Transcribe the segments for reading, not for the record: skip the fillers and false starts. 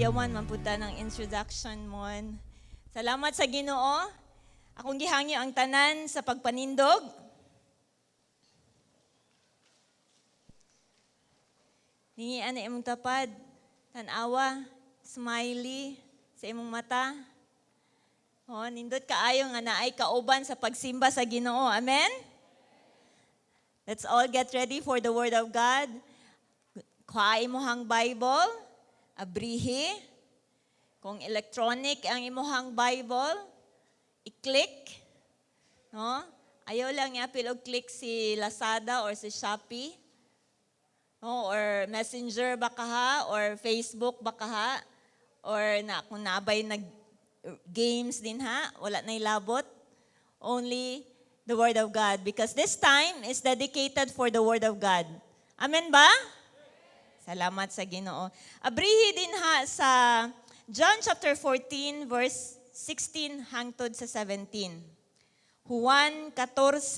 Nauyawan man pud ta ng introduction mon. Salamat sa Ginoo. Akong gihangyo ang tanan sa pagpanindog. Ningi ana imong tapad, tan-awa, smiley sa imong mata. Oh, nindot kaayo nga naay kauban sa pagsimba sa Ginoo. Amen? Let's all get ready for the Word of God. Kuha imong Bible, abrihi. Kung electronic ang imong Bible, i-click. No? Ayaw lang i-apil og click si Lazada or si Shopee. No? Or Messenger ba kaha, or Facebook ba kaha, or na kung nabay nag games din ha, wala na ilabot. Only the Word of God because this time is dedicated for the Word of God. Amen ba? Salamat sa Ginoo. Abrihi din ha sa John chapter 14 verse 16 hangtod sa 17. Juan 14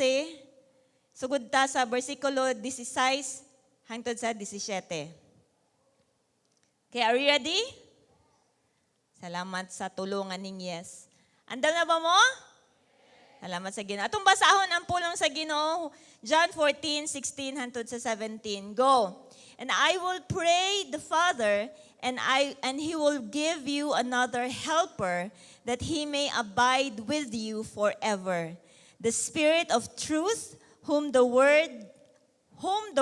sugod ta sa bersikulo 16 hangtod sa 17. Okay, are you ready? Salamat sa tulungan ning yes. Andam na ba mo? Salamat sa Ginoo. Atong basahon ang pulong sa Ginoo. John 14, 16 hangtod sa 17. Go. "And I will pray the Father, and he will give you another helper, that he may abide with you forever. The Spirit of truth, whom the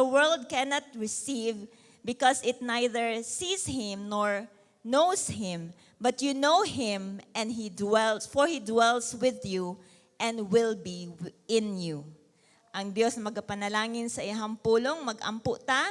world cannot receive, because it neither sees him nor knows him, but you know him, and he dwells, for he dwells with you and will be in you." Ang Dios magapanalangin sa iyang pulong, magampo ta.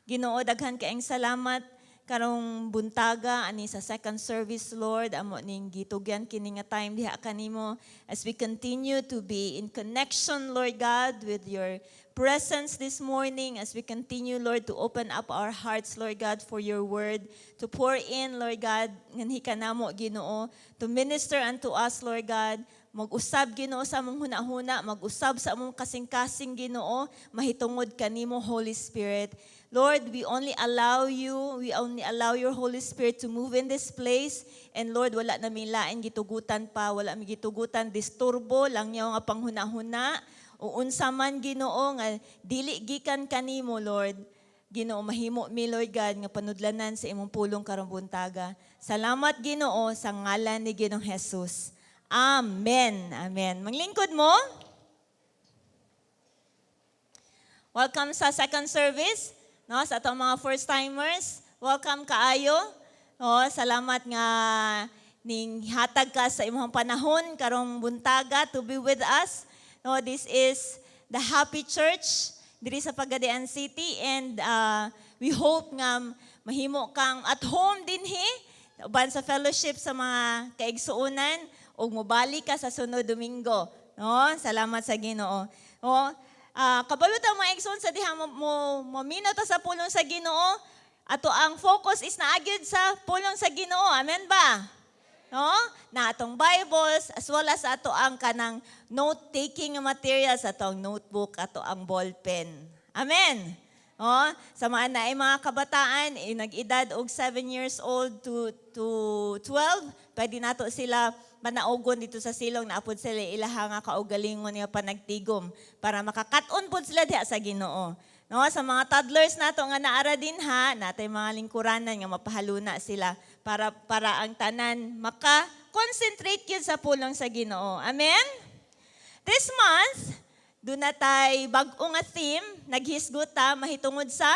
Ginoo, daghan kaayong salamat karong buntaga ani sa second service, Lord. Amo ning gitugyan kini nga time diha kanimo as we continue to be in connection, Lord God, with your presence this morning, as we continue, Lord, to open up our hearts, Lord God, for your word to pour in, Lord God, nganhi kanamo, Ginoo, to minister unto us, Lord God. Mag-usab, Ginoo, sa among hunahuna, mag-usab sa among kasing-kasing, Ginoo, mahitungod kanimo, Holy Spirit. Lord, we only allow you, we only allow your Holy Spirit to move in this place. And Lord, wala na mi lain gitugutan pa, wala mi gitugutan disturbo lang nga panghunahuna o unsa man, Ginoo, nga dili gikan kanimo, Lord. Ginoo, mahimo mi, Lord God, nga panudlanan sa imong pulong karong buntaga. Salamat, Ginoo, sa ngalan ni Ginoong Jesus. Amen. Amen. Manglingkod mo. Welcome sa second service, no, sa atong mga first timers. Welcome kaayo. No, salamat nga ning hatag ka sa imong panahon karong buntaga to be with us. No, this is the Happy Church diri sa Pagadian City and we hope nga mahimo kang at home dinhi uban sa fellowship sa mga kaigsuonan ug mobalik ka sa sunod Domingo. No? Salamat sa Ginoo. No? Kabalo ta, mga igsoon, sa diha mo maminaw ta sa pulong sa Ginoo. Ato ang focus is naa gyud sa pulong sa Ginoo. Amen ba? No? Na atong Bibles as well as ato ang kanang note-taking materials, atong notebook, ato ang ballpen. Amen. No? Sa mga naay mga kabataan, eh, nag-edad og 7 years old to 12, pwede nato sila panaugon dito sa silong naa pod sila ilaha nga kaugalingon nga panagtigom para makakaton pod sila diha sa Ginoo. No, sa mga toddlers nato nga naara din ha, natay mga lingkuranan nga mapahaluna sila para ang tanan maka-concentrate gyud sa pulong sa Ginoo. Amen. This month, duna tay bag-o nga theme, naghisgot ta mahitungod sa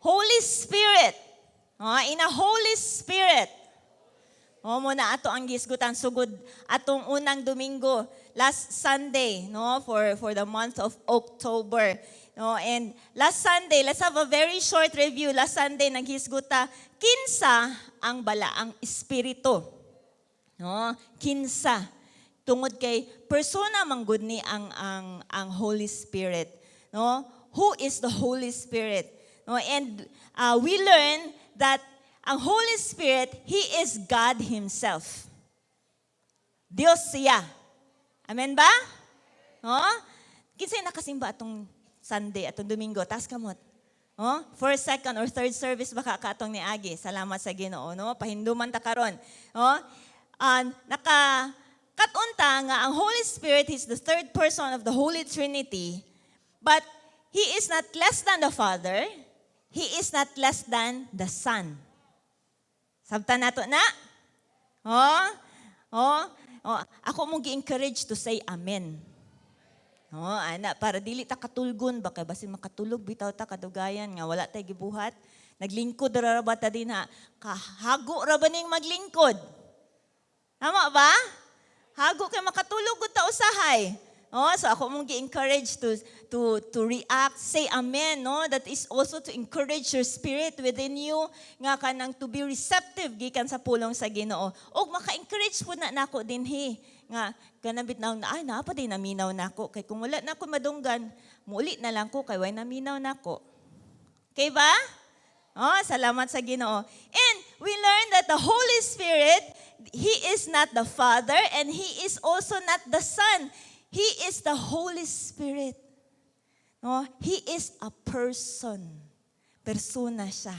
Holy Spirit. Oh, in a Holy Spirit. Oh, mao na ato ang gisgutan sugod atong unang Domingo last Sunday, no, for the month of October. No, and last Sunday, let's have a very short review. Last Sunday naghisgot ta kinsa ang Balaang Espiritu. No, kinsa, tungod kay persona man gud ni ang Holy Spirit, no? Who is the Holy Spirit? No, and we learn that ang Holy Spirit, He is God Himself. Dios siya. Amen ba? No? Kinsay nakasimba atong Sunday, atong Domingo? Taas kamot. Oh, first, second, or third service baka katong niagi. Salamat sa Ginoo, no? Pahinduman ta karon. Oh, naka kat-on ta nga ang Holy Spirit is the third person of the Holy Trinity, but He is not less than the Father, He is not less than the Son. Sabtan nato na? Oh? Oh? Oh, ako mong gi-encourage to say amen. Oh, ana, para dili ta katulgon ba, kay basin makatulog bitaw ta kadugayan nga wala tay gibuhat. Naglingkod ra ba ta dinha? Kahago ra ba ning maglingkod? Tama ba? Hago kay makatulog gud ta usahay. Oh, so ako mong gi-encourage to react, say amen, no? That is also to encourage your spirit within you nga kanang to be receptive gikan sa pulong sa Ginoo. Og maka-encourage pud na nako dinhi nga kanang bitaw na ay naa pa din naminaw nako, kay kung wala na ko madunggan, muuli na lang ko kay way naminaw nako. Okay ba? Oh, salamat sa Ginoo. And we learn that the Holy Spirit, He is not the Father and He is also not the Son. He is the Holy Spirit. No, He is a person. Persona siya.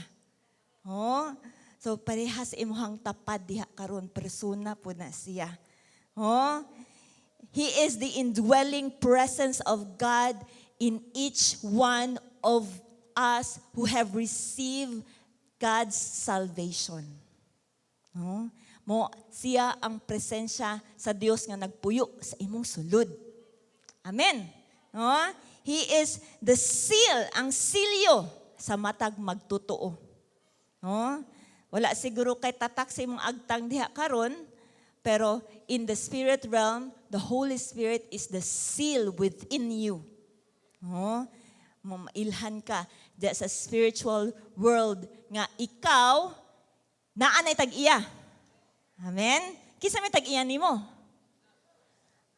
Oh, so parehas imuhang tapad diha karon, persona po na siya. Oh, He is the indwelling presence of God in each one of us who have received God's salvation. No? Mo siya ang presensya sa Dios nga nagpuyo sa imong sulod. Amen. No? He is the seal, ang silyo sa matag magtotoo. No? Wala siguro kay tatak sa imong agtang diha karon, pero in the spirit realm, the Holy Spirit is the seal within you. No? Mailhan ka diya sa spiritual world nga ikaw naa nay tag-iya. Amen? Kinsa may tag-iya nimo?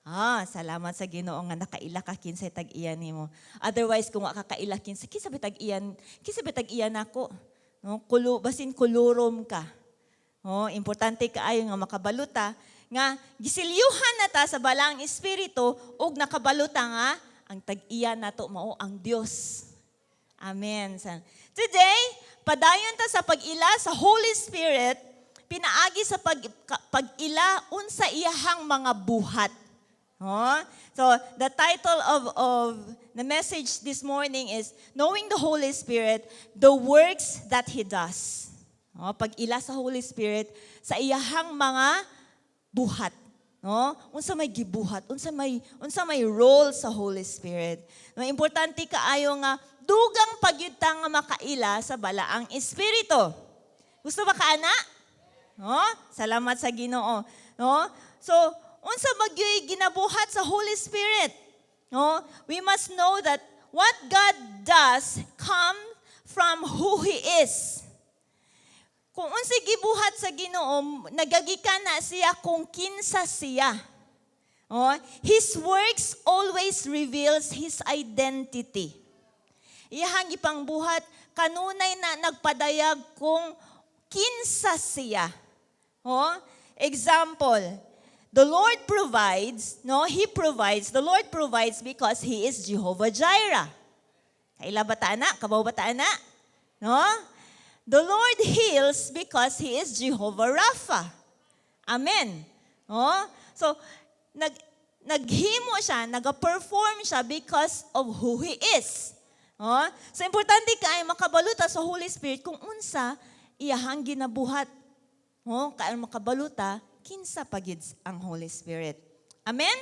Ah, salamat sa Ginoo nga nakaila ka kinsay tag-iya nimo. Otherwise, kung wa ka kaila kinsa ba tag-iyan, kinsa ba tag-iya nako? No, kulo basin kulurom ka. Oh, importante kaayo nga makabaluta nga gisilyuhan na ta sa Balaang Espiritu ug nakabaluta nga ang tag-iya nato mao ang Dios. Amen. Today, padayon ta sa pag-ila sa Holy Spirit, pinaagi sa pag-ila unsa iyahang mga buhat. Oh? So, the title of the message this morning is Knowing the Holy Spirit, the Works that He Does. Oh, pag-ila sa Holy Spirit sa iyahang mga buhat. No? Unsa may gibuhat, unsa may role sa Holy Spirit. No, importante kaayo nga dugang pa gyud ta nga makaila sa Balaang Espiritu. Gusto ba ka ana? No? Salamat sa Ginoo. No? So, unsa ba gyud ginabuhat sa Holy Spirit? No? We must know that what God does come from who He is. Kung unsay gibuhat sa Ginoo, nagagikan na siya kung kinsa siya. Oh, His works always reveals His identity. Iyahang gipangbuhat kanunay na nagpadayag kung kinsa siya. Oh, example, the Lord provides, no, He provides, the Lord provides because He is Jehovah Jireh. Kaila ba ta ana? Kabaw ba ta ana? No? The Lord heals because He is Jehovah Rapha. Amen. No? So, naghimo siya, naga-perform siya because of who He is. No? So, importante kay makabaluta sa Holy Spirit kung unsa iyahang ginabuhat. No? Kaya makabaluta, kinsa pa gyud ang Holy Spirit. Amen?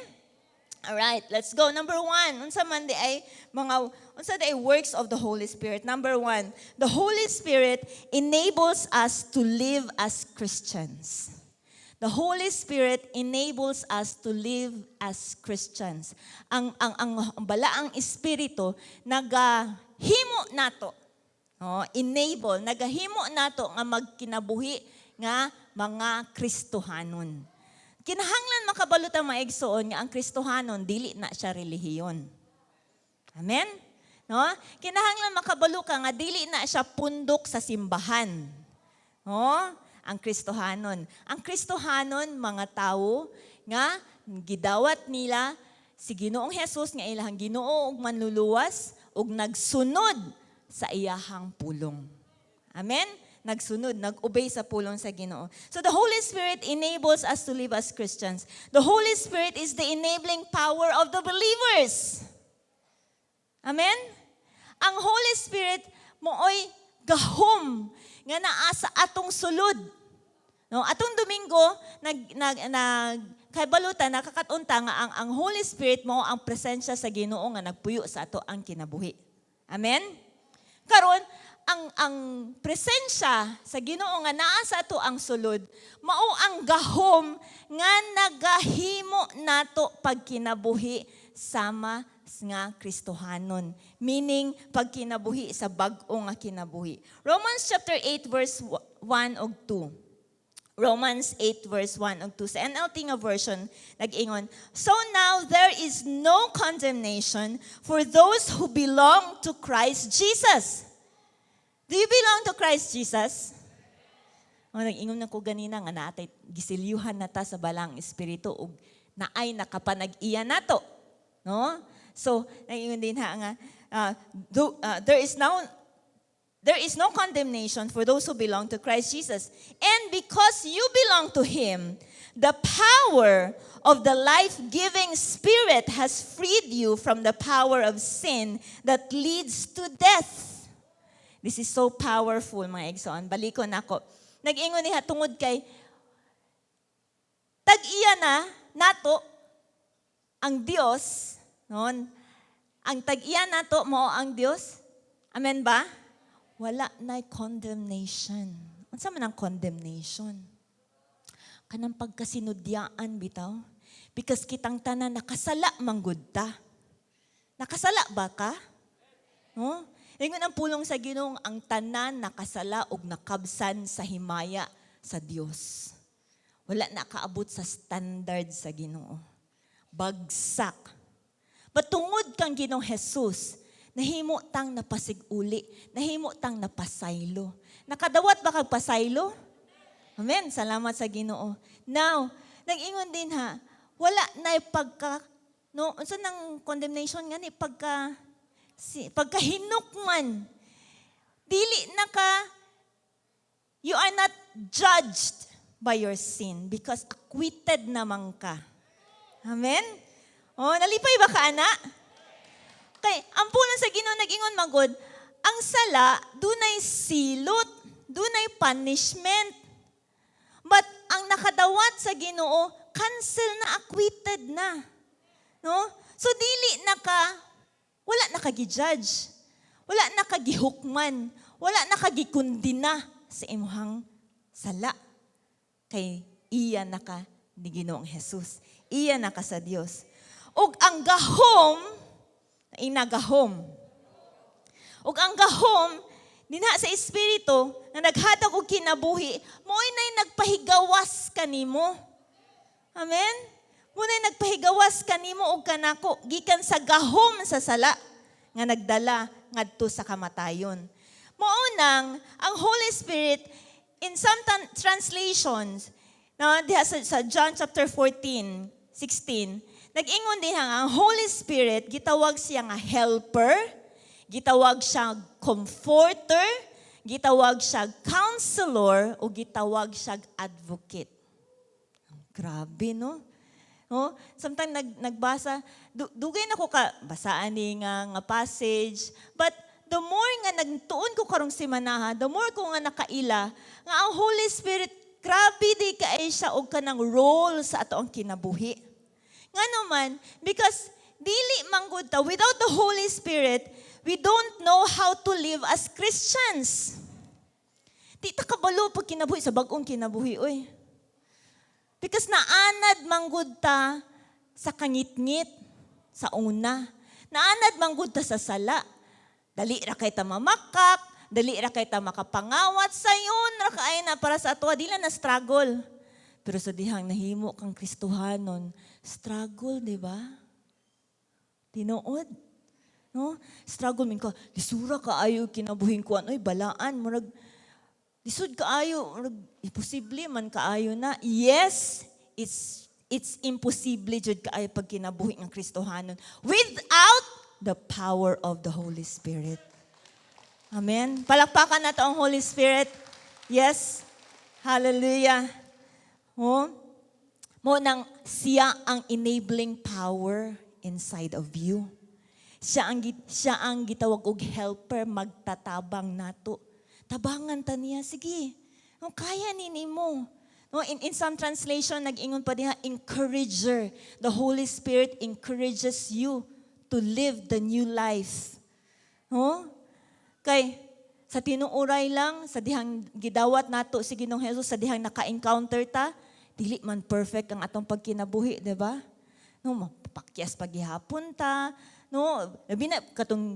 All right, let's go. Number one, unsa man di ay mga unsa di ay works of the Holy Spirit? Number one, the Holy Spirit enables us to live as Christians. The Holy Spirit enables us to live as Christians. Ang Balaang Espiritu nagahimo nato. Oh, enable, nagahimo nato nga magkinabuhi nga mga Kristohanon. Kinahanglan makabalo ta, mga igsoon, nga ang Kristohanon dili na siya relihiyon. Amen? No? Kinahanglan makabalo ka nga dili na siya pundok sa simbahan. No? Ang Kristohanon. Ang Kristohanon, mga tao nga gidawat nila si Ginoong Jesus nga ilahang Ginoo ug Manluluwas ug nagsunod sa iyahang pulong. Amen? Nagsunod, nag-obey sa pulong sa Ginoo. So the Holy Spirit enables us to live as Christians. The Holy Spirit is the enabling power of the believers. Amen? Ang Holy Spirit mooy gahom nga naa sa atong sulod. No, atong Domingo nag nag nag kabalutan nakakatunta nga ang Holy Spirit mao ang presensya sa Ginoo nga nagpuyo sa ato ang kinabuhi. Amen? Karon, ang presensya sa Ginoo nga naa sa ato ang sulod, mao ang gahom nga nagahimo nato pagkinabuhi sama nga Kristohanon. Meaning, pagkinabuhi sa bag-o nga kinabuhi. Romans chapter 8 verse 1 ug 2. Romans 8 verse 1 ug 2. Sa NLT nga version, nag-ingon, "So now there is no condemnation for those who belong to Christ Jesus." Do you belong to Christ Jesus? O, nag-ingon na ko ganina nga naatay gisilyuhan na ta sa Balaang Espiritu ug naay nakapanag-iya nato. No? So, nag-ingon din ha nga there is no condemnation for those who belong to Christ Jesus. And because you belong to Him, the power of the life-giving Spirit has freed you from the power of sin that leads to death. This is so powerful, mga igsoon. Balikon nako. Nag-ingon niya tungod kay tag-iya na nato ang Dios, no? Ang tag-iya nato mao ang Dios. Amen ba? Wala na condemnation. Unsa man ang condemnation? Kanang pagkasinudyaan bitaw. Because kitang tanan nakasala manggud ta. Nakasala ba ka? No? Ingon ang pulong sa Ginoo, ang tanan nakasala og nakabsan sa himaya sa Dios. Wala na kaabot sa standard sa Ginoo. Bagsak. But tungod kang Ginoong Jesus, nahimo tang napasig-uli, nahimo tang napasaylo. Nakadawat ba kag pasaylo? Amen. Salamat sa Ginoo. Now, nag-ingon din ha, wala na pagka, no, unsa nang condemnation nga ni pagka si, pagkahinukman. Dili na ka, you are not judged by your sin because acquitted naman ka. Amen? Oh, nalipay ba ka, ana? Kay, ang pulong sa Ginoo nag-ingon magod, ang sala, dunay silot, dunay punishment. But ang nakadawat sa Ginoo, cancel na, acquitted na. No? So dili na ka, wala na ka gi-judge. Wala na ka gihukman. Wala na ka gikundina sa imuhang sala. Kay iya na ka ni Ginoong Jesus. Iya na ka sa Dios. Ug ang gahom, inagahom. Ug ang gahom, dinha sa Espiritu, nga naghatag og kinabuhi, mo'y nay nagpahigawas kanimo. Amen? Mao nay nagpahigawas kanimo og kanako gikan sa gahom sa sala nga nagdala ngadto sa kamatayon. Mao nang ang Holy Spirit, in some translations no, diha sa John chapter 14, 16, nag-ingon diha nga ang Holy Spirit gitawag siya nga helper, gitawag siya comforter, gitawag siya counselor, o gitawag siya advocate. Grabe, no? No? Sometimes nagbasa, dugay na ko ka basaan ni nga passage, but the more nga nagtuon ko karong simanaha, the more ko nga nakaila nga ang Holy Spirit, grabe di kay siya og kanang role sa ato ang kinabuhi. Nga naman, because dili manggod ta, without the Holy Spirit, we don't know how to live as Christians. Di ta kabalo pag kinabuhi sa bag-ong kinabuhi, oy. Because naanad manggod ta sa kangitngit sa una. Naanad manggod ta sa sala. Dali ra kay ta mamakak, dali ra kay ta makapangawat, sayon ra kay na para sa ato, di lang na struggle. Pero sa dihang nahimo kang Kristohanon, struggle, di ba? Tinuod. No? Struggle min ka, lisura kaayo kinabuhing kuan, oy balaan, murag lisod kaayo, murag imposible man kaayo na. Yes, it's imposible jud kaayo pag kinabuhi ng Kristohanon without the power of the Holy Spirit. Amen. Palakpakan nato ang Holy Spirit. Yes. Hallelujah. Oh. Mao nang siya ang enabling power inside of you. Siya ang gitawag og helper, magtatabang nato. Tabangan ta niya, sige. No, kaya ni nimo. No, in some translation, nag-ingon pa diha, encourager. The Holy Spirit encourages you to live the new life. No? Kay sa tinuuray lang, sa dihang gidawat nato si Ginoong Jesus, sa dihang naka-encounter ta, dili man perfect ang atong pagkinabuhi, di ba? No, mapakyas pagihapon ta. No, labi na katong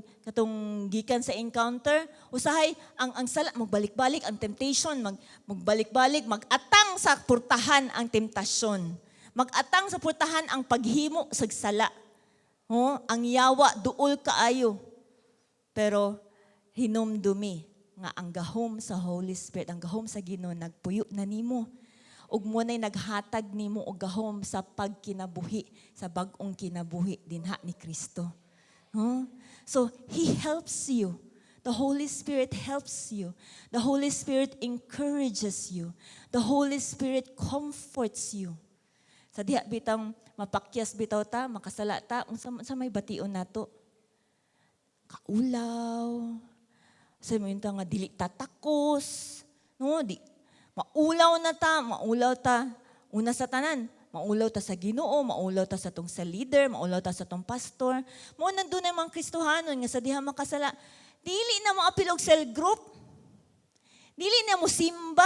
gikan sa encounter, usahay ang sala magbalik-balik ang temptation, magbalik-balik, mag-atang sa purtahan ang temptasyon. Mag-atang sa purtahan ang paghimo sa sala. No, ang yawa duol kaayo. Pero hinumdumi nga ang gahom sa Holy Spirit, ang gahom sa Ginoo nagpuyo na nimo. Ug mao na'y naghatag nimo og gahom sa pagkinabuhi, sa bag-ong kinabuhi dinha ni Kristo. Huh? So, He helps you. The Holy Spirit helps you. The Holy Spirit encourages you. The Holy Spirit comforts you. Sa diha bitang mapakyas bitaw ta, makasala ta, unsa sa may bation nato? Kaulaw. Sa mo nga dili ta takos. No, di maulaw na ta, maulaw ta. Una sa tanan, maulaw ta sa Ginoo, maulaw ta sa tong sa leader, maulaw ta sa tong pastor. Mao nandun na mga Kristohanon nga sa diha makasala, dili na mo apil og cell group. Dili na mo simba.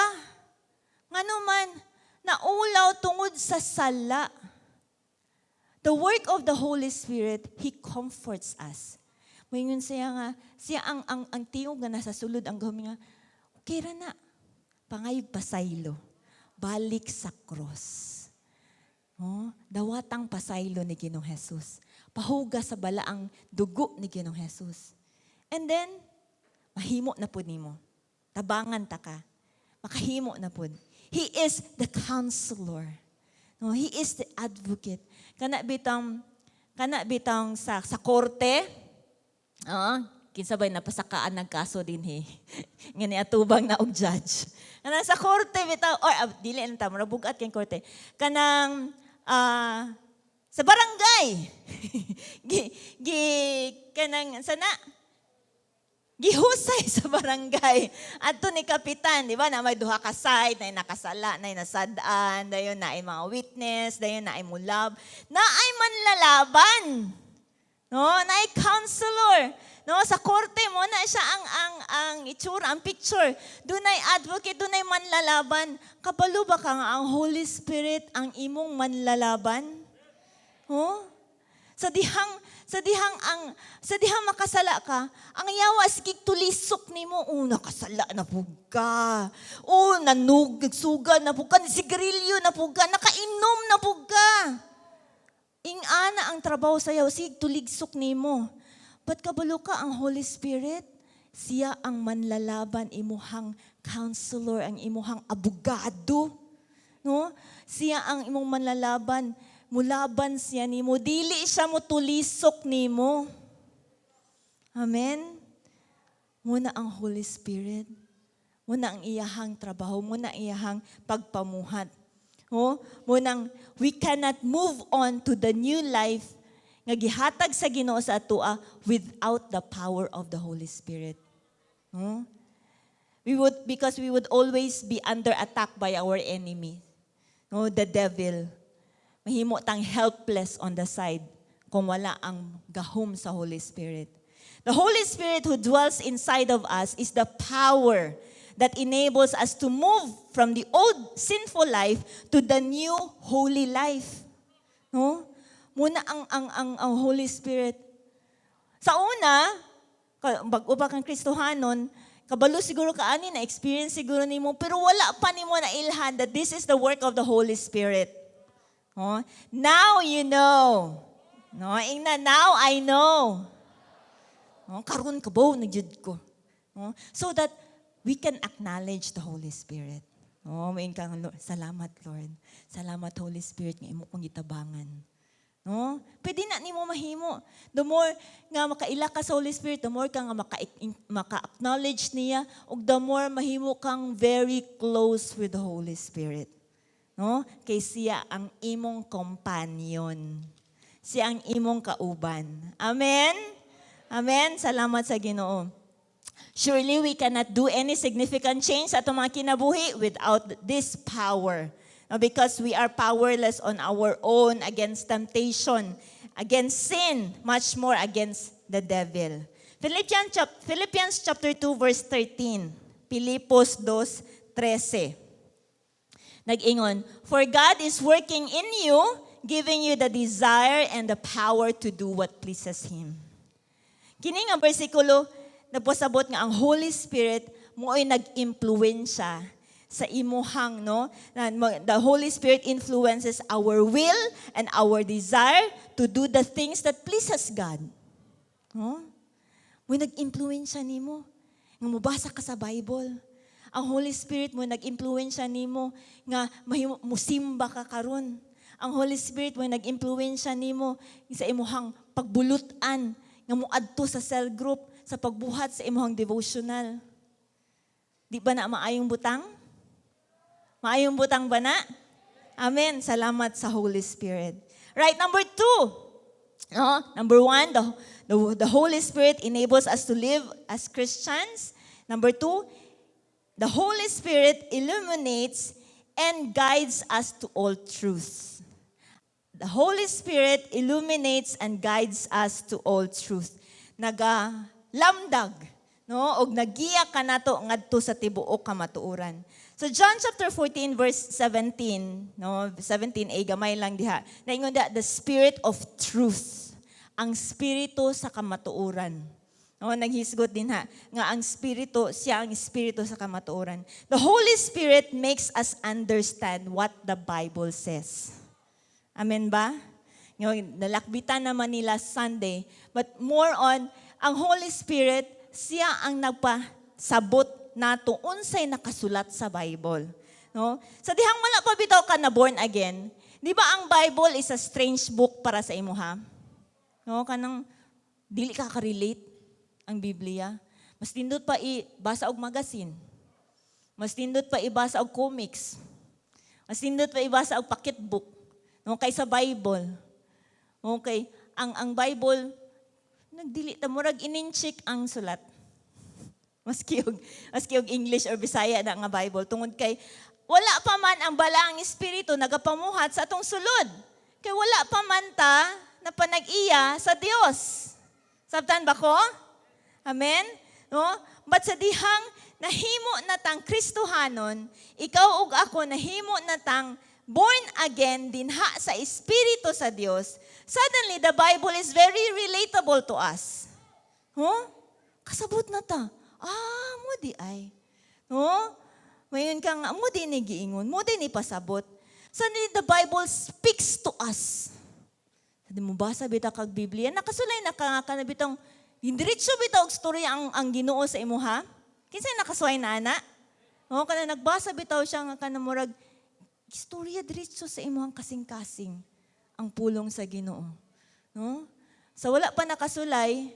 Ngano man, naulaw tungod sa sala. The work of the Holy Spirit, He comforts us. Moingon siya nga, siya ang tingog nga nasa sulod, ang gahom nga, okay ra na. Pangayog pasaylo. Balik sa cross. Oh, dawatang pasaylo ni Ginoong Jesus. Pahugas sa balaang dugo ni Ginoong Jesus. And then, mahimo na pud nimo. Tabangan ta ka. Makahimo na pud. He is the counselor. No, He is the advocate. Kana bitang sa korte, kinsa bay napasakaan ng kaso dinhi? Nga niatubang na og judge. Kanang sa korte bitaw, or dili na ta, mura bug-at kay korte. Kanang sa barangay. Gi kanang sana gihusay sa barangay. Adto ni kapitan, di ba? Na may duha ka side, na nakasala, na nasad-an, dayon na ay mga witness, dayon na ay mulab, na ay manlalaban. No, na ay counselor. No, sa korte mao na siya ang itsura, ang picture. Dunay advocate, dunay manlalaban. Kabalo ba ka nga ang Holy Spirit ang imong manlalaban? Huh? Sa dihang makasala ka, ang yawa sige tulisok nimo, oh, nakasala na pud ka. Oh, nanug nagsuga na pud ka, sigarilyo na pud ka, nakainom na pud ka. Ingana ang trabaho sa yawa, sige tuligsok nimo. But kabalo ka ang Holy Spirit, siya ang manlalaban, imuhang counselor, ang imuhang abogado. No? Siya ang imong manlalaban. Mulaban siya nimo. Dili siya mo tulisok nimo. Amen? Mao na ang Holy Spirit. Mao na ang iyahang trabaho. Mao na ang iyahang pagpamuhat. Oh, mao nang we cannot move on to the new life nga gihatag sa Ginoo sa atoa without the power of the Holy Spirit. No? We would because we would always be under attack by our enemy. No, the devil. Mahimo tang helpless on the side kung wala ang gahom sa Holy Spirit. The Holy Spirit who dwells inside of us is the power that enables us to move from the old sinful life to the new holy life. No? Mao na ang Holy Spirit. Sa una, bag-o pa kang Kristohanon, kabalo siguro ka ani, na experience siguro nimo, pero wala pa nimo na ilhan that this is the work of the Holy Spirit. Oh, now you know. No, ingna, "Now I know." Oh, karon kabaw na jud ko. Oh, so that we can acknowledge the Holy Spirit. Oh, may kang, "Salamat, Lord. Salamat, Holy Spirit, nga imo kong gitabangan." No? Pwede na nimo mahimo. The more nga makaila ka sa Holy Spirit, the more ka nga maka-acknowledge niya, ug the more mahimo kang very close with the Holy Spirit. No? Kay siya ang imong companion. Siya ang imong kauban. Amen? Amen? Salamat sa Ginoo. Surely we cannot do any significant change sa atong mga kinabuhi without this power. No, because we are powerless on our own against temptation, against sin, much more against the devil. Philippians chapter 2 verse 13. Pilipos 2:13. Nag-ingon, "For God is working in you, giving you the desire and the power to do what pleases Him." Kini nga bersikulo, nagpasabot nga ang Holy Spirit mo'y nag-impluwensya sa imuhang, no, na the Holy Spirit influences our will and our desire to do the things that pleases God, no? Mo'y nag-impluwensya nimo nga mobasa ka sa Bible. Ang Holy Spirit mo nag-impluwensya nimo nga mahimo musimba ka karon. Ang Holy Spirit mo nag-impluwensya nimo sa imuhang pagbulutan nga moadto sa cell group, sa pagbuhat sa imuhang devotional. Di ba na maayong butang? Maayong butang ba na? Amen. Salamat sa Holy Spirit. Right, number two. No? Number one, the Holy Spirit enables us to live as Christians. Number two, the Holy Spirit illuminates and guides us to all truth. The Holy Spirit illuminates and guides us to all truth. Nagalamdag, no? Og nagiya kanato ngadto sa tibuok kamatuoran. So John chapter 14 verse 17, no, 17a, gamay lang diha. Naingon diha, the Spirit of truth. Ang spirito sa kamatuoran. No, naghisgot dinha nga ang spirito, siya ang espiritu sa kamatuoran. The Holy Spirit makes us understand what the Bible says. Amen ba? Ngayon, nalakbitan naman nila Sunday. But more on, ang Holy Spirit, siya ang nagpasabot nato unsay nakasulat sa Bible. No? Sa dihang wala pa bitaw ka na born again, di ba ang Bible is a strange book para sa imo, ha? No, kanang dili ka ka-relate ang Biblia. Mas nindot pa i-basa og magazine. Mas nindot pa ibasa og comics. Mas nindot pa ibasa og pocketbook. No, kaysa Bible. Okay, ang Bible nagdili ta, murag ininchik ang sulat. Maski og English or Bisaya na nga Bible, tungod kay wala pa man ang Balaang Espiritu nagapamuhat sa atong sulod. Kay wala pa man ta na panag-iya sa Dios. Sabtan ba ko? Amen? No? But sa dihang nahimo na tang Kristohanon, ikaw ug ako nahimo na tang born again dinha sa Espiritu sa Dios, suddenly the Bible is very relatable to us. Huh? Kasabot na ta. Ah, mao diay. No? Mayon ka nga, mao diay ni giingon, mao diay ni pasabot. Suddenly the Bible speaks to us. Sabi mo, basa bitaw kag Biblia, nakasulay na ka nga ka na bitong, diretso bitaw og storya ang Ginoo sa imo, ha? Kinsay nakasuway na ana? No, kana nagbasa bitaw siya nga kana murag istorya diretso sa imong kasing-kasing ang pulong sa Ginoo. No? Sa wala pa nakasulay,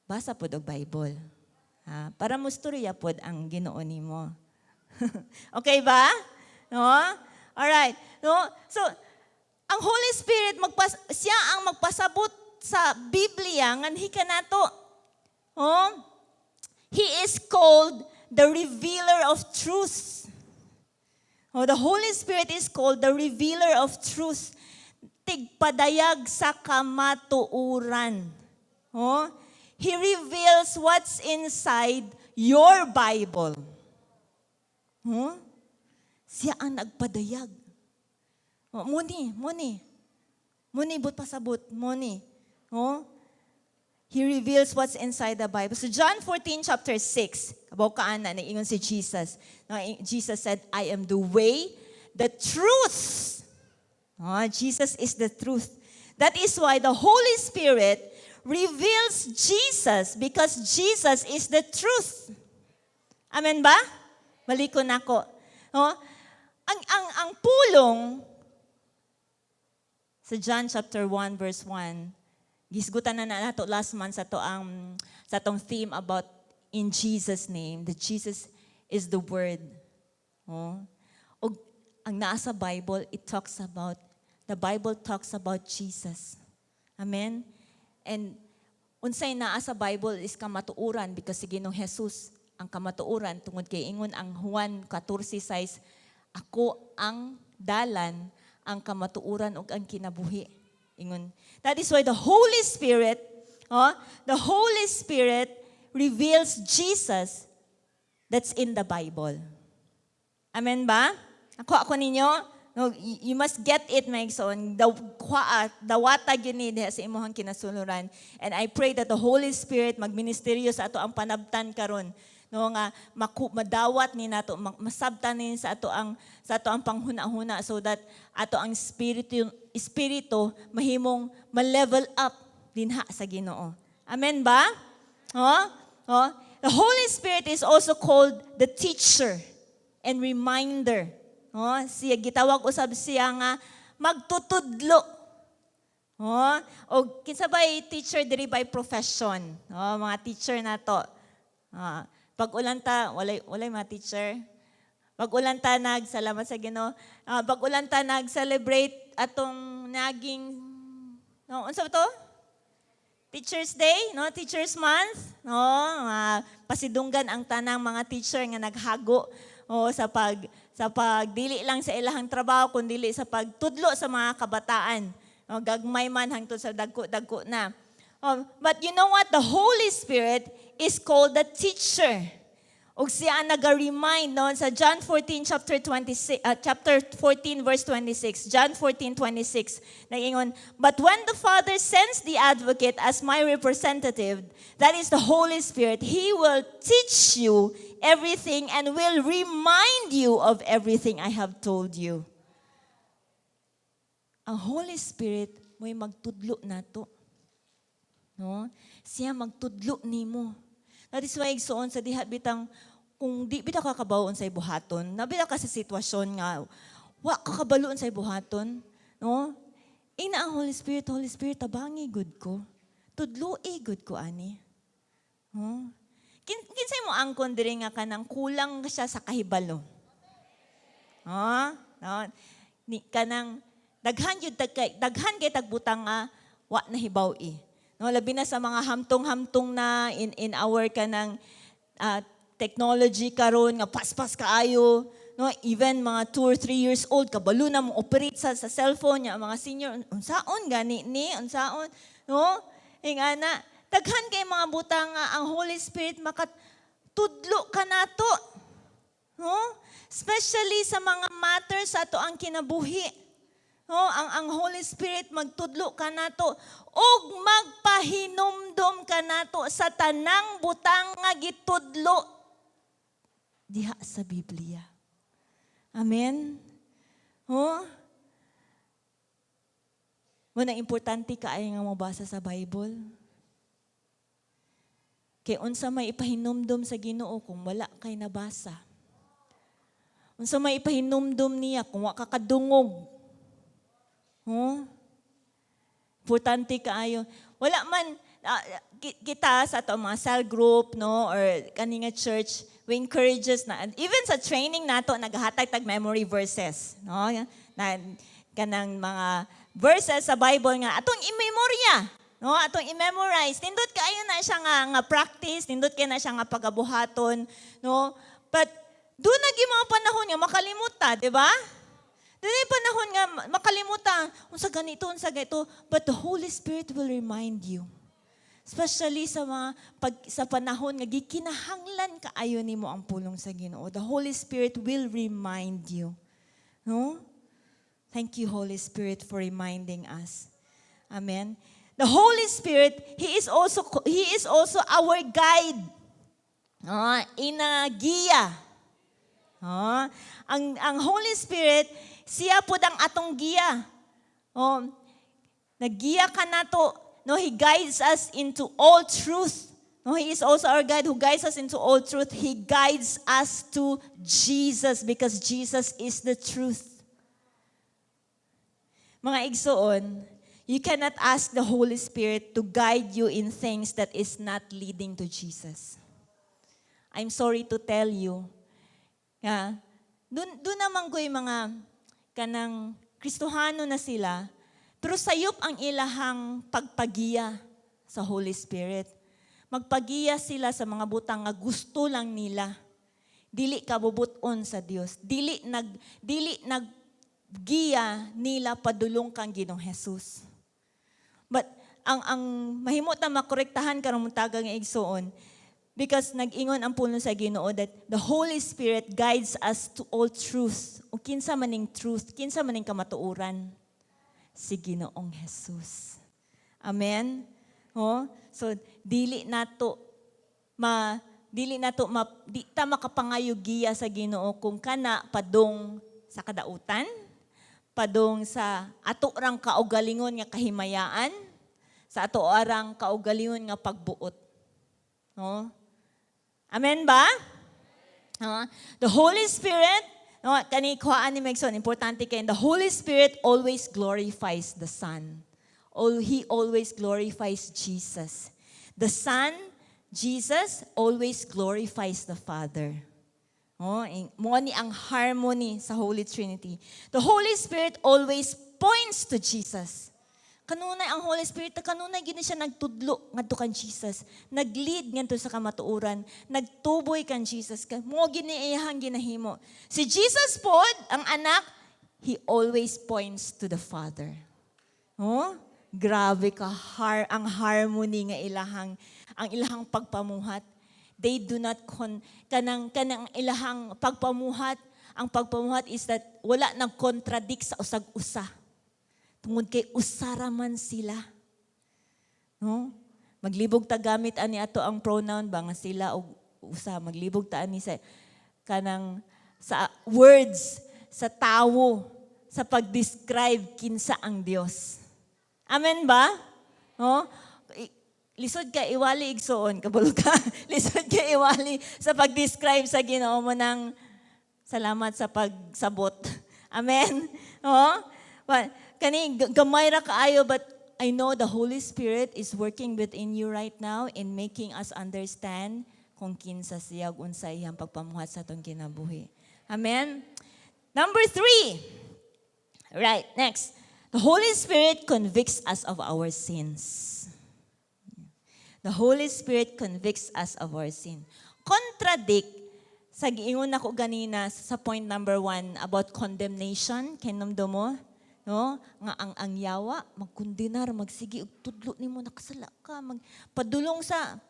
basa pod og Bible. Ha? Para mustorya pod ang Ginoo nimo. Okay ba? No? Alright. No? So, ang Holy Spirit, siya ang magpasabot sa Biblia nganhi kanato. Oh? He is called the revealer of truth. Oh, the Holy Spirit is called the revealer of truth. Tigpadayag sa kamatuuran. Oh? He reveals what's inside your Bible. Huh? Siya ang nagpadayag. Oh, mao ni, mao ni. Mao ni, buot pasabot, mao ni. Oh? He reveals what's inside the Bible. So John 14 chapter 6, kabaw ka ana, naingon si Jesus. No, Jesus said, "I am the way, the truth." Oh, Jesus is the truth. That is why the Holy Spirit reveals Jesus, because Jesus is the truth. Amen ba? Balikon nako. No? Ang pulong Sa John chapter 1 verse 1, gisgutan na nato last month sa atong theme about "In Jesus' Name," that Jesus is the Word. Oh. Og ang naa sa Bible, it talks about, the Bible talks about Jesus. Amen? And unsay naa sa Bible is kamatuoran because si Ginoong Jesus ang kamatuoran tungod kay ingon ang Juan 14:6, "Ako ang dalan, ang kamatuoran ug ang kinabuhi." Ingon. That is why the Holy Spirit, oh, the Holy Spirit reveals Jesus that's in the Bible. Amen ba? Ako ninyo? No, you must get it, my igsoon. Kuha, dawata gyud ni diha sa imong kinasuluran. And I pray that the Holy Spirit magministeryo sa atoang panabtan karon. No, nga madawat ni nato, masabtan ni sa atoang panghuna-huna so that ato ang espiritu mahimong ma-level up dinha sa Ginoo. Amen ba? Oh? Oh? The Holy Spirit is also called the teacher and reminder. Oh, siya gitawag usab siya nga magtutudlo. Oh, o kinsa bay teacher diri by profession? Oh, mga teacher na to. Ah, pag ulan ta, walay mga teacher. Pag ulan ta nag salamat sa Ginoo. Ah, pag ulan ta nag-celebrate atong naging, no, unsa ba to? Teachers Day, no? Teachers Month, no? Pasidunggan ang tanang mga teacher nga naghago, oh, sa pagdili lang sa ilahang trabaho kundi sa pagtudlo sa mga kabataan. No, gagmay man hangtod sa dagko-dagko na. Oh, but you know what? The Holy Spirit is called the teacher. Ug siya ang naga-remind, no, sa John 14 chapter 26, chapter 14 verse 26. John 14:26 nag-ingon, "But when the Father sends the advocate as my representative, that is the Holy Spirit, he will teach you everything and will remind you of everything I have told you." Ang Holy Spirit mo'y magtudlo nato. No? Siya magtudlo nimo. That is why, igsoon, sa diha bitang kung di bitaw ka kabaw unsay buhaton, naa bitaw ka sa sitwasyon nga wa ka kabalo unsay buhaton, no? Ingna ang Holy Spirit, "Holy Spirit, tabangi gud ko. Tudloi gud ko ani." No? Kinsay mo angkon diri nga kanang kulang siya sa kahibalo? Ha? No? Ni kanang daghan jud daghan kay tag butang nga wa nahibaw-i. No, labi na sa mga hamtong-hamtong na in our kanang technology karon nga paspas kaayo, no? Even mga 2 or 3 years old kabalo na mo operate sa cellphone niya. Mga senior, unsaon gani ni, unsaon, no? Ingana daghan kay mga butang nga ang Holy Spirit makatudlo kanato, no? Especially sa mga matters sa atoang kinabuhi. No, ang Holy Spirit magtudlo kanato ug magpahinumdom kanato sa tanang butang nga gitudlo diha sa Biblia. Amen. Oh? Mao na importante kaayo nga mobasa sa Bible. Kay unsa may ipahinumdom sa Ginoo kung wala kay nabasa? Unsa may ipahinumdom niya kung wa ka kadungog? Huh? Importante kaayo. Wala man kita sa ato mga cell group, no, or kani nga church, we encourages na and even sa training nato naghatag tag memory verses, no, na kanang mga verses sa Bible nga atong imemorya, no, atong i-memorize. Nindot kaayo na siya nga practice, nindot kaayo na siya nga pagabuhaton, no? But duna gyud mga panahon nga makalimot ta, di ba? Duna panahon nga makalimutan, unsa ganito, but the Holy Spirit will remind you. Especially sa mga sa panahon nga gikinahanglan kaayo nimo ang pulong sa Ginoo. The Holy Spirit will remind you. No? Thank you, Holy Spirit, for reminding us. Amen. The Holy Spirit, he is also our guide. No? Inagiya. Oh, ang Holy Spirit, siya pud ang atong giya. Oh, naggiya kanato. No, he guides us into all truth. No, he is also our guide who guides us into all truth. He guides us to Jesus because Jesus is the truth. Mga igsoon, you cannot ask the Holy Spirit to guide you in things that is not leading to Jesus. I'm sorry to tell you. Nga, dun naman ko'y mga kanang Kristohano na sila, pero sayop ang ilahang pagpagiya sa Holy Spirit. Magpagiya sila sa mga butang nga gusto lang nila. Dili kabubuton sa Dios. Dili naggiya nila padulong kang Ginoong Jesus. But ang mahimo ta makorektahan karong buntaga nga, igsoon, because nag-ingon ang pulong sa Ginoo that the Holy Spirit guides us to all truth. O kinsa maning truth, kinsa maning kamatuoran? Si Ginoong Jesus. Amen. Oh, so dili nato ma di ta makapangayo giya sa Ginoo kung kana padung sa kadautan, padung sa ato rang kaugalingon nga kahimayaan, sa ato arang kaugalingon nga pagbuot. No? Amen ba? No? The Holy Spirit, no, kani kuhaan ni Megson, importante kay the Holy Spirit always glorifies the Son. He always glorifies Jesus. The Son, Jesus, always glorifies the Father. Oh, mo ni ang harmony sa Holy Trinity. The Holy Spirit always points to Jesus. Kanunay ang Holy Spirit, kanunay gini siya nagtudlo ngadto kan Jesus. Nag-lead ngadto sa kamatuoran, nagtuboy kan Jesus. Mo gini iyahang ginahimo. Si Jesus pod, ang anak, he always points to the Father. Oh, grabe ka ang harmony nga ilahang pagpamuhat. They do not con kanang ilahang pagpamuhat, ang pagpamuhat is that wala nang contradict sa usag usa. Tungod kay usara man sila. No? Maglibog ta gamit ani ato ang pronoun ba nga sila og usa, maglibog ta ani sa kanang sa words sa tawo sa pag-describe kinsa ang Dios. Amen ba? No? Lisod ka iwali, igsoon, kabalo ka. Lisod ka iwali sa pag-describe sa Ginoo mo ng salamat sa pagsabot. Amen. No? But kani gamay ra kaayo, but I know the Holy Spirit is working within you right now in making us understand kung kinsa siya ug unsa iyang pagpamuhat sa atong kinabuhi. Amen. Number three. Right, next. The Holy Spirit convicts us of our sins. The Holy Spirit convicts us of our sin. Contradict sa giingon nako ganina sa point number 1 about condemnation, kinumdo mo, no? Nga ang yawa magkundinar, magsige og tudlo nimo, nakasala ka, magpadulong sa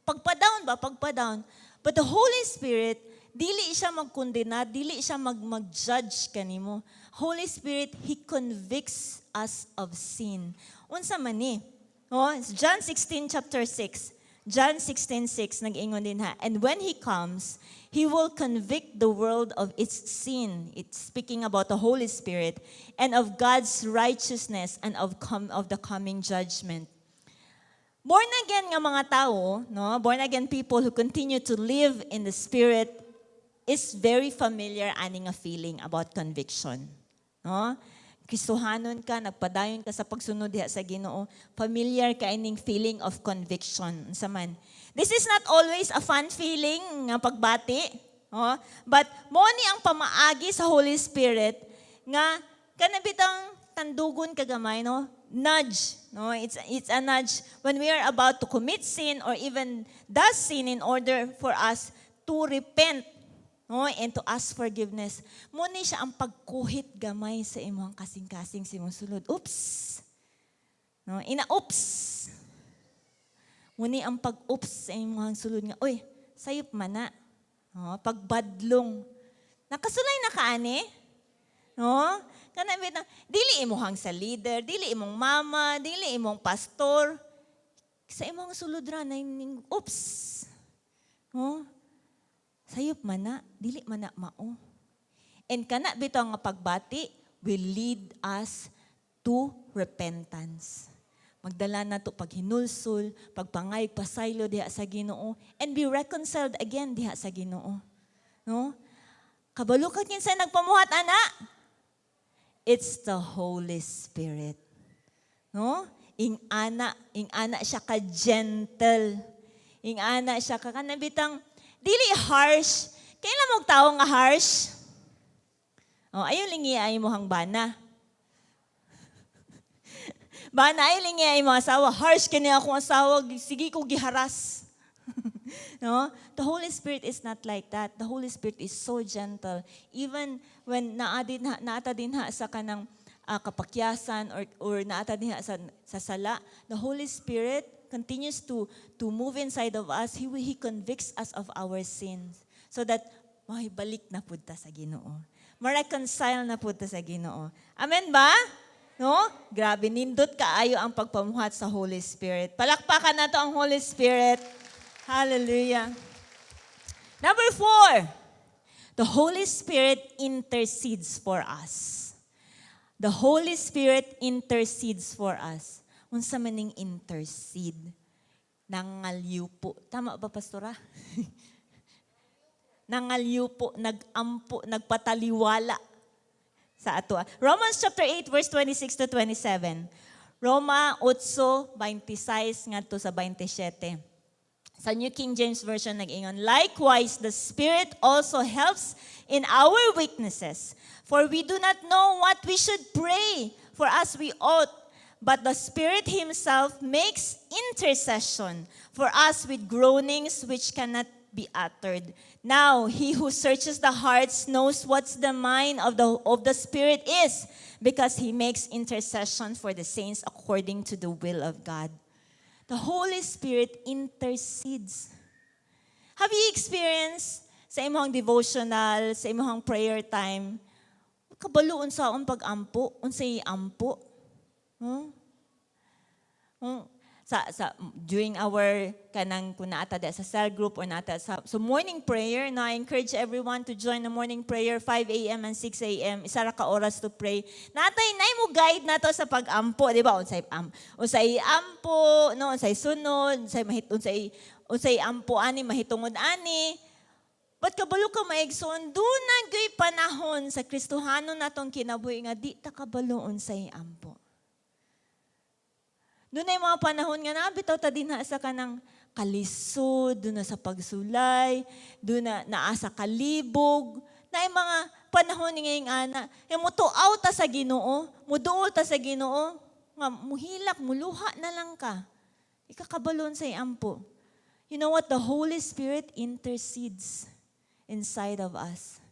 pagpa-down ba, pagpa-down. But the Holy Spirit, dili siya magkundena, dili siya mag-judge kanimo. Holy Spirit, He convicts us of sin. Unsa man ni? Oh, it's John 16 chapter 6. John 16:6, nag-ingon din ha. "And when He comes, He will convict the world of its sin." It's speaking about the Holy Spirit, "and of God's righteousness and of the coming judgment." Born again nga mga tao, no? Born again people who continue to live in the Spirit is very familiar ani nga feeling about conviction. No? Kristohanon ka, nagpadayon ka sa pagsunod diha sa Ginoo, familiar ka ining feeling of conviction. Unsa man? This is not always a fun feeling nga pagbati, no? But mo ni ang pamaagi sa Holy Spirit nga kana bitang tandugon ka gamay, no? Nudge, no? It's a nudge when we are about to commit sin or even does sin in order for us to repent, no, and to ask forgiveness. Mo ni siya ang pagkuhit gamay sa imong kasing-kasing sa imong sulod. Oops. No, ina oops. Mo ni ang pag-oops sa imong sulod nga, "Uy, sayop man na." No, pagbadlong. Nakasulay na ka ani? No? Kana bitaw, dili imuhang sa leader, dili imong mama, dili imong pastor. Sa imong sulod ra na ning oops. No? Sayop man na, dili man na mao. And kana bitaw nga pagbati will lead us to repentance. Magdala na to paghinulsol, pagpangay, pasaylo diha sa Ginoo, and be reconciled again diha sa Ginoo. No? Kabalo ka kinsa nagpamuhat ana? It's the Holy Spirit. No? Ing-ana siya ka gentle. Ing-ana siya ka kanabitang dili harsh. Kailan mo tao nga harsh? Oh, ayaw lingi ay imong bana. Bana, ayaw lingi ay imong asawa. "Harsh kini akong asawa, sige ko giharas." No? The Holy Spirit is not like that. The Holy Spirit is so gentle. Even when naa din ha, naata din ha sa kanang kapakyasan or naata din ha sa sala, the Holy Spirit continues to move inside of us. He convicts us of our sins so that mahibalik na pud ta sa Ginoo. Ma-reconcile na pud ta sa Ginoo. Amen ba? No? Grabe, nindot kaayo ang pagpamuhat sa Holy Spirit. Palakpakan nato ang Holy Spirit. Hallelujah. Number 4, the Holy Spirit intercedes for us. The Holy Spirit intercedes for us. Unsa man ning intercede? Nangalyupo. Tama ba, Pastora? Nangalyupo, nagampo, nagpataliwala sa ato. Romans chapter 8 verse 26 to 27. Roma 8:26 ngadto sa 27. Sa New King James Version nag-ingon, "Likewise, the Spirit also helps in our weaknesses. For we do not know what we should pray for as we ought, but the Spirit Himself makes intercession for us with groanings which cannot be uttered. Now, He who searches the hearts knows what's the mind of the Spirit is, because He makes intercession for the saints according to the will of God." The Holy Spirit intercedes. Have you experienced sa imong devotional, sa imong prayer time, kabalo unsaon pag-ampo, unsay ampo? Huh? Sa during our kanang kung naata da sa cell group or naata sa so morning prayer, no, I encourage everyone to join the morning prayer, 5 a.m. and 6 a.m., isa ra ka oras to pray. Natay nay mo guide nato sa pag-ampo, di ba? Unsay ampo, no, unsay sunod, unsay mahit unsay ampo ani mahitungod ani. But kabalo ka, maigsoon, duna gyud panahon sa Kristohanon natong kinabuhi nga di ta kabalo unsay ampo. Dunay mga panahon nga nabitaw ta dinha sa kanang kalisod, duna sa pagsulay, duna naa sa kalibog, na mga panahon ni ngayong ana, nga mutuaw ta sa Ginoo, muduol ta sa Ginoo, nga muhilak, muluha na lang ka. Ikakabalon sa ampo. You know what? The Holy Spirit intercedes inside of us.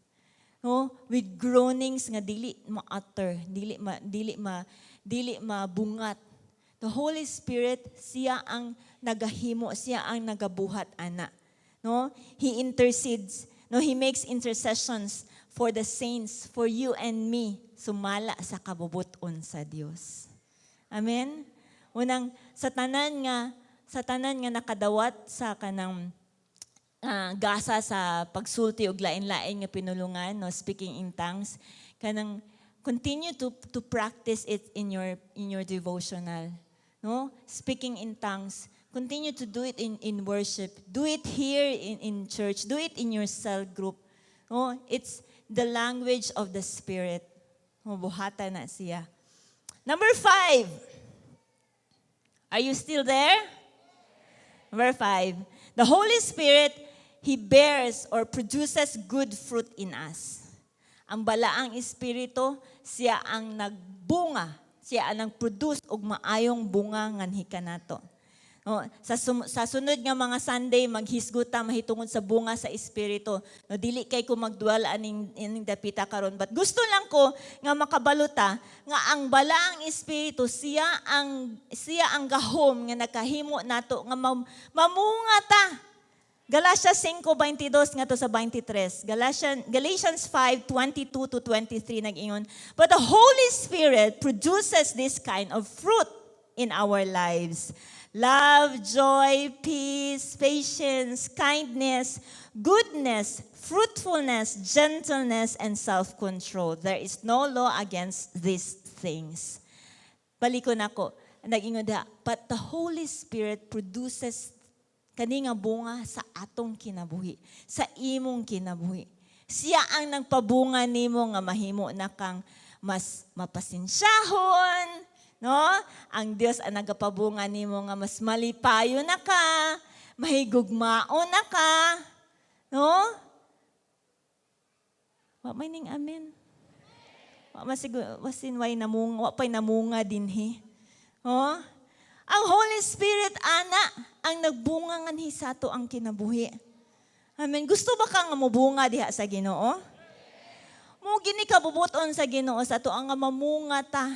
No? With groanings nga dili ma-utter, dili mabungat. The Holy Spirit, siya ang nagahimo, siya ang nagabuhat ana. No? He intercedes. No, he makes intercessions for the saints, for you and me, sumala sa kabubuton sa Dios. Amen. Unang sa tanan nga nakadawat sa kanang gasa sa pagsulti og lain-lain nga pinulungan, no, speaking in tongues, kanang continue to practice it in your devotional, no, speaking in tongues. Continue to do it in worship. Do it here in church. Do it in your cell group, no? It's the language of the Spirit. Buhata na siya. Number 5. Are you still there? Number 5. The Holy Spirit, He bears or produces good fruit in us. Ang Balaang Espiritu, siya ang nagbunga, siya ang nag-produce og maayong bunga nganhi kanato. No, sa sunod nga mga Sunday, maghisgot ta mahitungod sa bunga sa Espiritu. No, dili kay ko magdwell aning dapita karon, but gusto lang ko nga makabalo ta nga ang Balaang Espiritu, siya ang gahom nga nakahimo nato nga mamunga ta. Galatia 5:22 ngadto sa 23. Galatians 5:22 to 23 nag-ingon, "But the Holy Spirit produces this kind of fruit in our lives: love, joy, peace, patience, kindness, goodness, fruitfulness, gentleness, and self-control. There is no law against these things." Balikon ako. Nag-ingon diha, but the Holy Spirit produces kani nga bunga sa atong kinabuhi, sa imong kinabuhi. Siya ang nagpabunga nimo nga mahimo na kang mas mapasensyahon, no? Ang Dios ang nagapabunga nimo nga mas malipayo na ka, mahigugmaon na ka, no? Wa may ning amen. Wa masiguro wasin way namunga, wa pay namunga dinhi. Oh? Ang Holy Spirit, ana, ang nagbunga nganhi sa ato ang kinabuhi. Amen. Gusto ba ka nga mobunga diha sa Ginoo? Mao gini kabubuton sa Ginoo sa ato ang nga mamunga ta.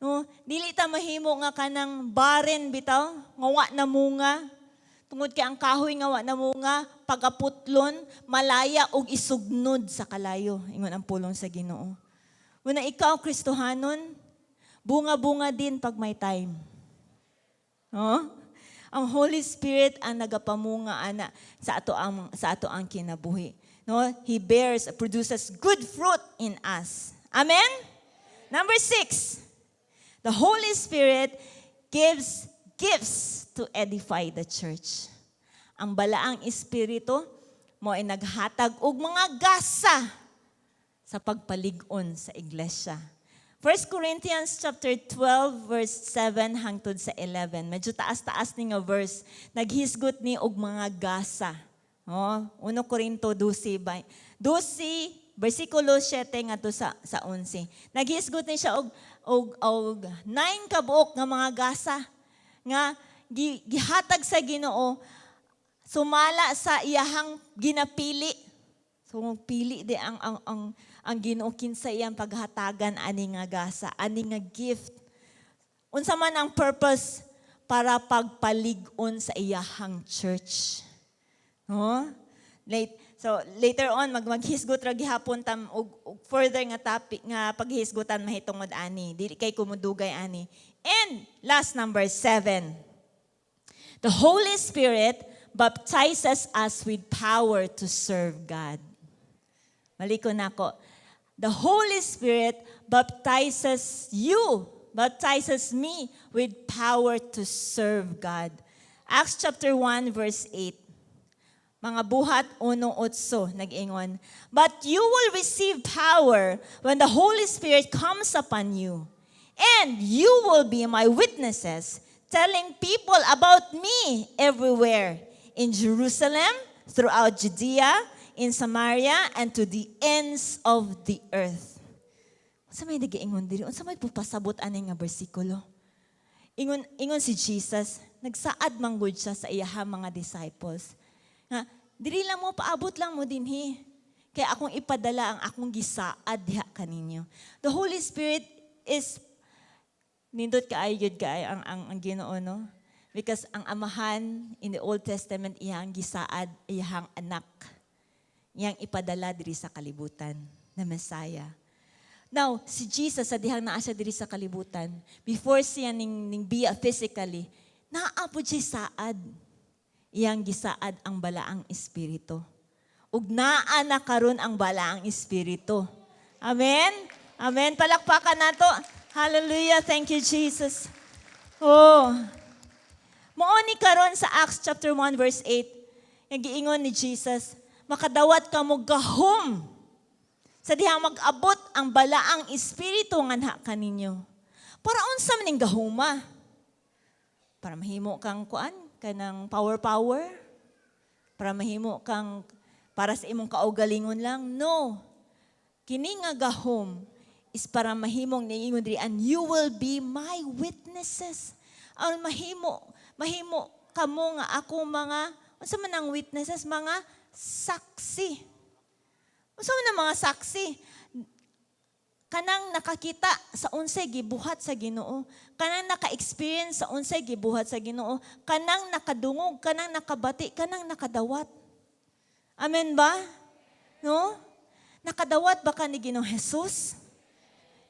No, dili ta mahimo nga kanang barren bitaw, nga wa namunga. Tungod kay ang kahoy nga wa namunga, pagaputlon, malaya og isugnod sa kalayo. Ingon ang pulong sa Ginoo. Una ikaw, Kristohanon, bunga-bunga din pag may time. No? Ang Holy Spirit ang nagapamunga ana sa ato ang kinabuhi. No? He bears, produces good fruit in us. Amen? Number 6. The Holy Spirit gives gifts to edify the church. Ang Balaang Espiritu mo ay naghatag og mga gasa sa pagpalig-on sa iglesia. 1 Corinthians chapter 12 verse 7 hangtod sa 11. Medyo taas-taas ni nga verse. Naghisgot ni og mga gasa. Oh, 1 Corinto 12 ba 12 bersikulo 7 ngadto sa 11. Naghisgot ni siya og 9 ka buok nga mga gasa nga gihatag sa Ginoo sumala sa iyahang ginapili. So pili di ang Ginoo kinsa iyang paghatagan ani nga gasa, ani nga gift. Unsa man ang purpose? Para pagpalig-on sa iyahang church. No? So later on maghisgot ra gihapon tam og further nga topic nga paghisgutan mahitungod ani. Dili kay kumudugay ani. And last, number 7. The Holy Spirit baptizes us with power to serve God. Balikon nako. The Holy Spirit baptizes you, baptizes me with power to serve God. Acts chapter 1 verse 8. Mga Buhat 1:8 nag-ingon, "But you will receive power when the Holy Spirit comes upon you, and you will be my witnesses, telling people about me everywhere, in Jerusalem, throughout Judea, in Samaria, and to the ends of the earth." Unsa may nag-iingon diri? Unsa may pupasabot ani nga bersikulo? Ingon si Jesus, nagsaad manggod siya sa iyahang mga disciples. Nga, diri lang mo, paabot lang mo dinhi. Kaya akong ipadala ang akong gisaad diha kaninyo. The Holy Spirit is, nindot kaayo gyud kaayo ang Ginoo, no? Because ang Amahan in the Old Testament, iyang gisaad, iyang anak. Iyang ipadala diri sa kalibutan na Messiah. Now, si Jesus sa dihang naa siya diri sa kalibutan, before siya ning biya physically, naa po siya saad. Iyang gisaad ang Balaang Espiritu. Ug naa na karon ang Balaang Espiritu. Amen? Amen. Palakpakan nato. Hallelujah. Thank you, Jesus. Oh. Mao ni karon sa Acts chapter 1 verse 8, yung giingon ni Jesus, "Makadawat kamo gahom sa dihang mag-abot ang Balaang Espiritu nganha kaninyo." Para unsa man ning gahuma? Para mahimo kang kuan, kanang power power? Para mahimo kang para sa imong kaugalingon lang? No. Kini nga gahom is para mahimong niingon diri, "And you will be my witnesses." Ang mahimo kamo nga ako mga, unsa man ang witnesses? Mga saksi. Unsa man ang mga saksi? Kanang nakakita sa unsay gibuhat sa Ginoo, kanang naka-experience sa unsay gibuhat sa Ginoo, kanang nakadungog, kanang nakabati, kanang nakadawat. Amen ba? No? Nakadawat ba ka ni Ginoong Jesus?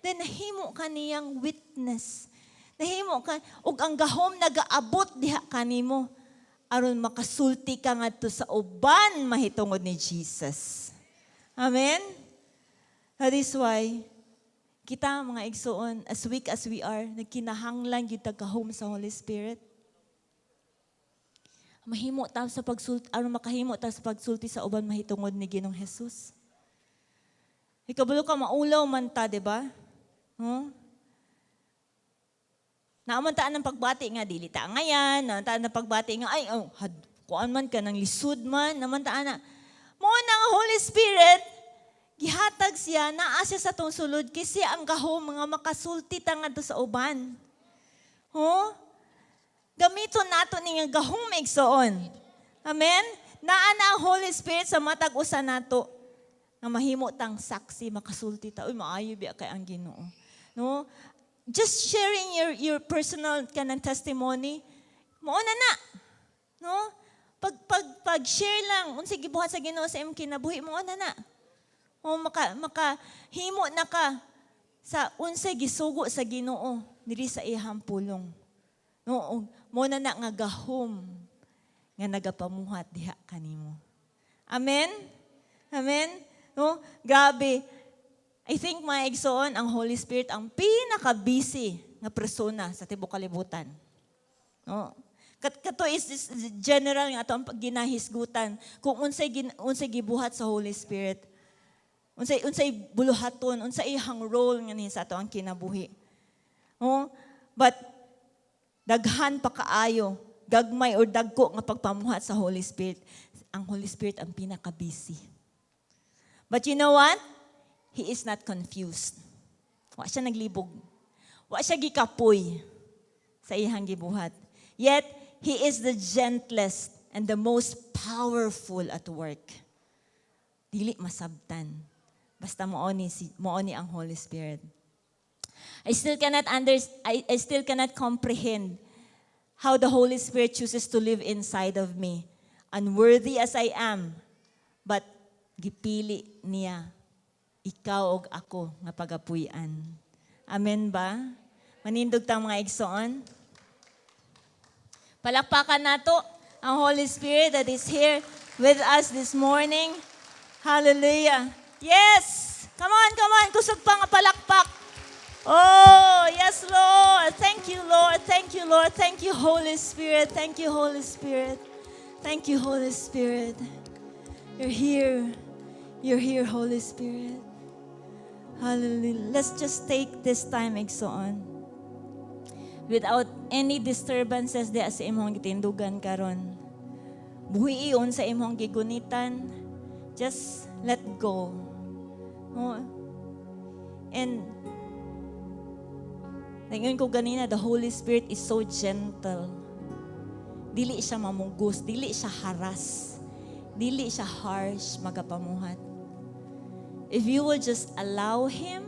Then nahimo ka niyang witness. Nahimo ka ug ang gahom nagaabot diha kanimo aron makasulti ka ngadto sa uban mahitungod ni Jesus. Amen? That is why kita, mga igsuon, as weak as we are, nagkinahanglan gyud ta gahom sa Holy Spirit. Mahimo ta sa pagsulti, aron makahimo ta sa pagsulti sa uban mahitungod ni Ginoong Jesus. Kabalo ka maulaw man ta, di ba? Huh? Naa man ta anang pagbati nga dili ta angayan, naa ta anang pagbati nga ay oh, had, kuan man ka nang lisod man, naa man ta ana. Mao na ang Holy Spirit, gihatag siya, naa siya sa atong sulod, kasi ang gahom nga makasulti ta ngadto sa uban. Huh? Gamiton nato ni nga gahom, igsoon. Amen? Naa na ang Holy Spirit sa matag usa nato nga mahimo tang saksi, makasulti ta, "Uy, maayo biya kay ang Ginoo." No? Just sharing your personal kanang testimony, mao na na. No? Pag share lang unsay gibuhat sa Ginoo sa imong kinabuhi, mao na na. O maka himo na ka sa unsay gisugo sa Ginoo diri sa iyang pulong. No, og mao na na nga gahom nga nagapamuhat diha kanimo. Amen? Amen? No? Grabe. I think, mga igsoon, ang Holy Spirit ang pinaka-busy nga persona sa tibuok kalibutan. No? Kato is this general nga ato ang ginahisgutan kung unsay gibuhat sa Holy Spirit. Unsay buluhaton, unsay iyang role nga sa ato ang kinabuhi. No? But daghan pa kaayo, gagmay or dagko nga pagpamuhat sa Holy Spirit. Ang Holy Spirit ang pinaka-busy. But you know what? He is not confused. Wa siya naglibog. Wa siya gikapoy sa iyang gibuhat. Yet, He is the gentlest and the most powerful at work. Dili masabtan. Basta mao ni ang Holy Spirit. I still cannot comprehend how the Holy Spirit chooses to live inside of me. Unworthy as I am, but gipili niya ikaw og ako nga pagapuy-an. Amen ba? Manindog tang mga igsoon. Palakpakan nato ang Holy Spirit that is here with us this morning. Hallelujah. Yes! Come on, come on. Kusog pa nga palakpak. Oh, yes, Lord. Thank you, Lord. Thank you, Lord. Thank you, Holy Spirit. Thank you, Holy Spirit. Thank you, Holy Spirit. You're here. You're here, Holy Spirit. Hallelujah. Let's just take this time, igsoon. Without any disturbances diha sa imong gitindugan karon. Buhi sa imong gigunitan. Just let go. Oh. And Ngayon ko ganina, the Holy Spirit is so gentle. Dili siya mamugos, dili siya haras, dili siya harsh magapamuhat. If you will just allow Him,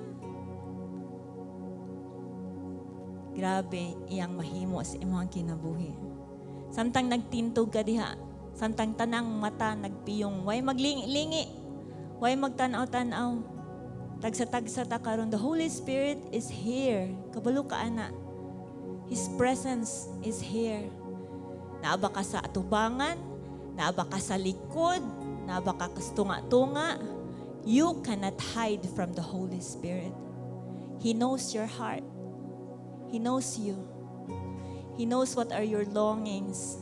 grabe iyang mahimo sa imong kinabuhi. Samtang nagtintog ka diha, samtang tanang mata nagpiyong, way maglingi-lingi, way magtanaw-tanaw. Tagsa-tagsa ta karon, the Holy Spirit is here. Kabalo ka ana. His presence is here. Naa ba ka sa atubangan? Naa ba ka sa likod? Naa ba ka sa tunga-tunga? You cannot hide from the Holy Spirit. He knows your heart. He knows you. He knows what are your longings,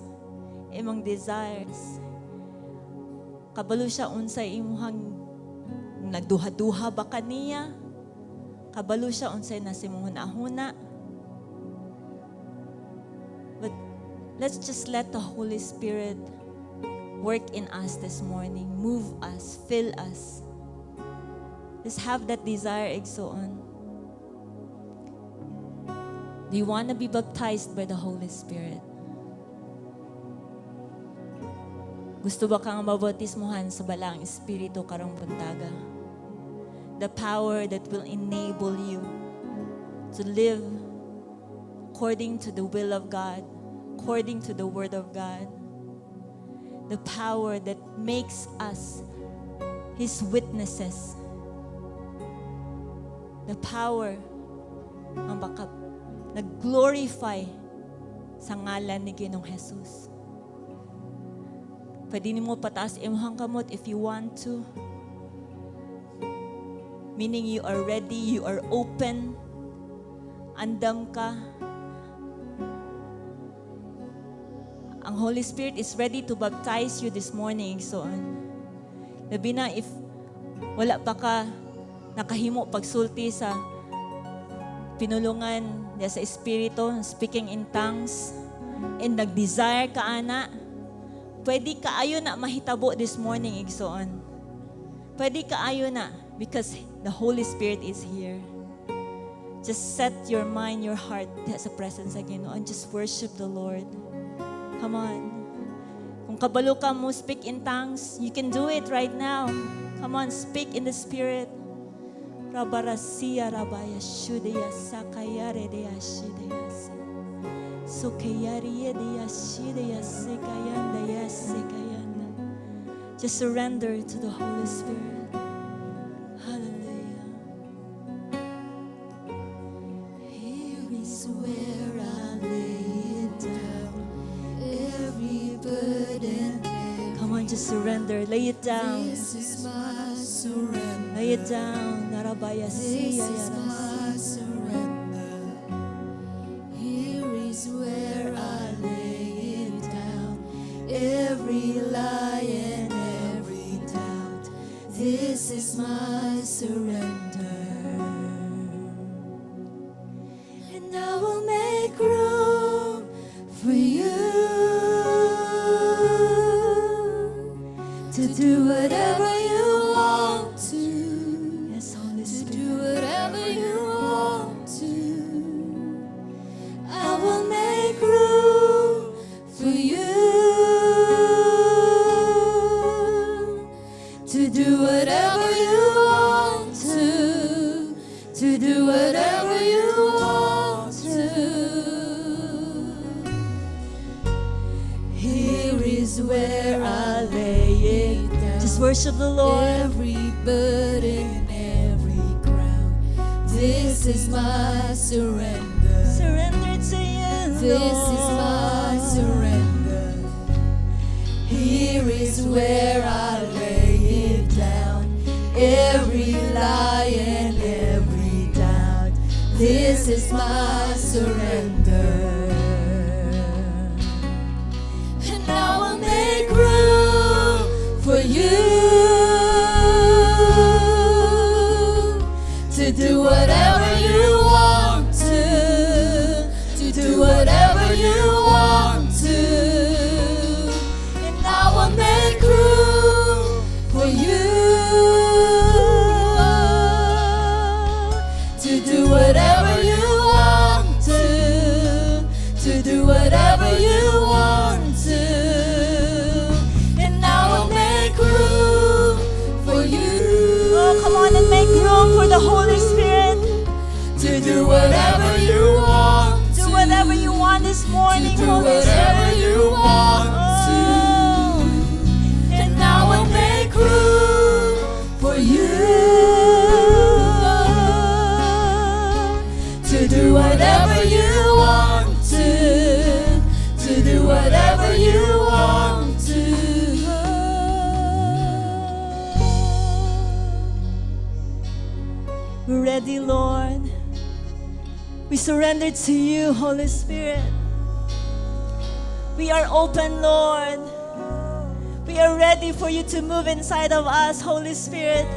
imong desires. Kabalo siya unsay imuhang nagduha-duha ba kaniya? Kabalo siya unsay nasa imong hunahuna. But let's just let the Holy Spirit work in us this morning, move us, fill us. Just have that desire, igsoon. Do you want to be baptized by the Holy Spirit? Gusto ba kang mabautismuhan sa Balaang Espiritu karong buntaga? The power that will enable you to live according to the will of God, according to the Word of God. The power that makes us His witnesses. The power ang baka nag-glorify sa ngalan ni Ginoong Jesus. Pwede nimo pataas imong kamot if you want to. Meaning you are ready, you are open. Andam ka. Ang Holy Spirit is ready to baptize you this morning. So, labi na if wala pa ka Nakahimo pagsulti sa pinulungan niya sa Espiritu, speaking in tongues, and nag-desire ka ana, pwede kaayo na mahitabo this morning, igsoon. Pwede kaayo na because the Holy Spirit is here. Just set your mind, your heart sa presence sa Ginoo and just worship the Lord. Come on. Kung kabalo ka mo speak in tongues, you can do it right now. Come on, speak in the Spirit. Rabarasia rabaya shudeya sakayare deya shideya se. Sokayariye deya shideya sekayanda ya sekayanda. Just surrender to the Holy Spirit. Hallelujah. Here is where I lay it down. Every burden, Come on, just surrender. Lay it down. This is my surrender. Lay it down. Narabaya This siya is yaras. My surrender. Here is where I lay it down. Every lie and every doubt. This is my surrender. And I will make room for you to do whatever you want to. Yes, Holy To Spirit. Do whatever you want to. I will make room for you to do whatever you want to do whatever you want to. Here is where I lay it down. Just worship the Lord. Every burden, every crown. This is my surrender. Surrender to you, This is my Lord. Surrender. Here is where I lay it down. Every lie and every doubt. This is my surrender. And I will make room for you to do whatever you want to do whatever you want to. And I will make room for you to do whatever you want to do whatever you want to. And I will make room for you. Oh, come on and make room for the Holy Spirit. To do whatever you want Do to. Whatever you want this morning, To do Holy whatever Spirit. You want to. Oh. And I will make room for you to do whatever you want to do whatever you want to. We're ready, Lord. We surrender to you, Holy Spirit. We are open, Lord. We are ready for you to move inside of us, Holy Spirit.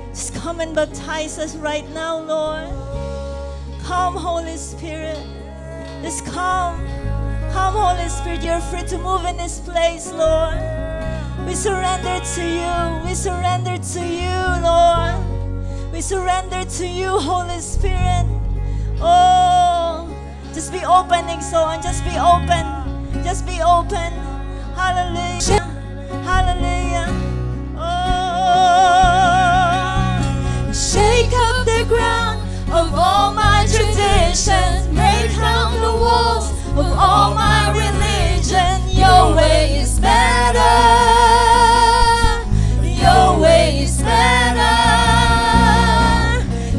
Just come and baptize us right now, Lord. Come, Holy Spirit. Just come. Come, Holy Spirit. You're free to move in this place, Lord. We surrender to you. We surrender to you, Lord. We surrender to you, Holy Spirit. Oh, just be open, igsoon. Just be open. Just be open. Hallelujah. Hallelujah. Oh, Shake up the ground of all my traditions, break down the walls of all my religion. Your way is better. Your way is better.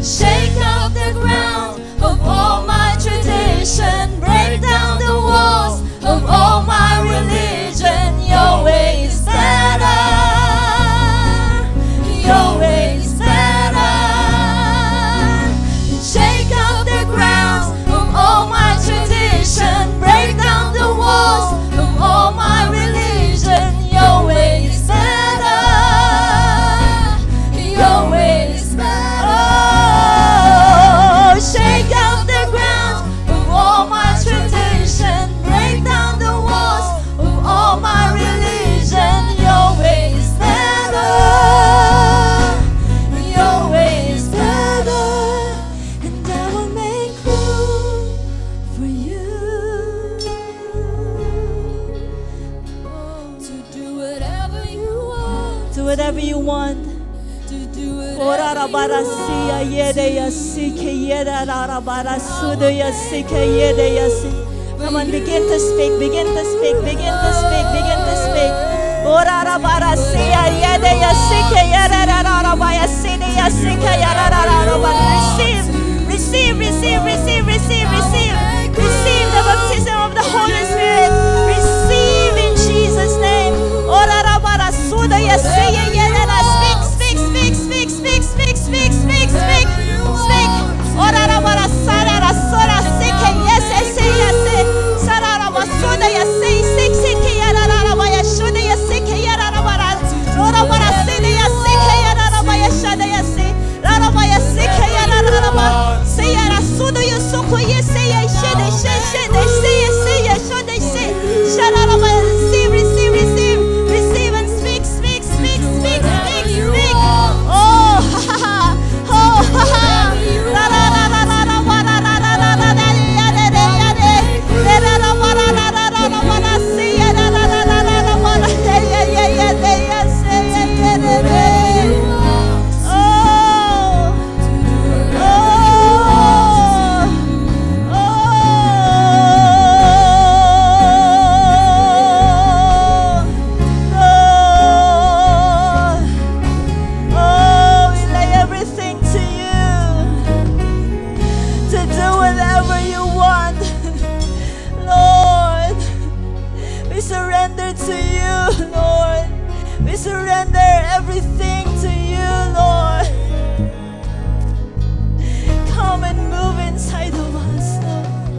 Shake up the ground of all my tradition, break down the walls of all my religion. Your way is better. Your way is better. Shake up the grounds of all my tradition, break down the walls of all my religion. Bara siya yede ya sike yeda ra bara sudo ya sike yede ya si. Come on, begin to speak, begin to speak, begin to speak, begin to speak. Ora ra bara siya yede ya sike yeda ra ra ra ba ya side ya sike ya ra ra ra ra ba. Receive, receive, receive, receive, receive, receive. Receive the baptism of the Holy Spirit. Receive in Jesus' name. Ora ra bara sudo ya siya yeda ra. Speak, speak, speak, speak, speak, speak, speak, speak, speak, speak. Ora ra bara sara ra sora sike yes yes yes. Sara ra basuda ya si sik sik ya ra ra ra ba ya shuda ya sik ya ra ra ba ra. Ora bara sida ya sik ya ra ra ba ya shada ya si. Ra ra ba ya sik ya ra ra ra ba. Si ya ra sudo ya suko ya si ya shede she shede si ya si ya shode si. Shara ra ba receive, receive, receive, receive and speak, speak, speak, speak, speak, speak. Oh, ha ha ha. Oh, ha ha. Ra ra ra ra ra ra ba ra ra ra ra ra ra ya re re ya re. Re ra ra ba ra ra ra ra ra ba ra si ya ra ra ra ra ra ra ba ra ya ya ya ya re ya se ya ya re re. Oh. Oh. Oh. Oh. Oh, we lay everything to you to do whatever you want. Lord, we surrender to you, Lord. We surrender everything to you, Lord. Come and move inside of us, Lord.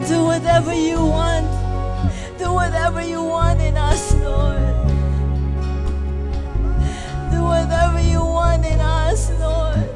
Do whatever you want. Do whatever you want in us, Lord. Do whatever you want in us, Lord.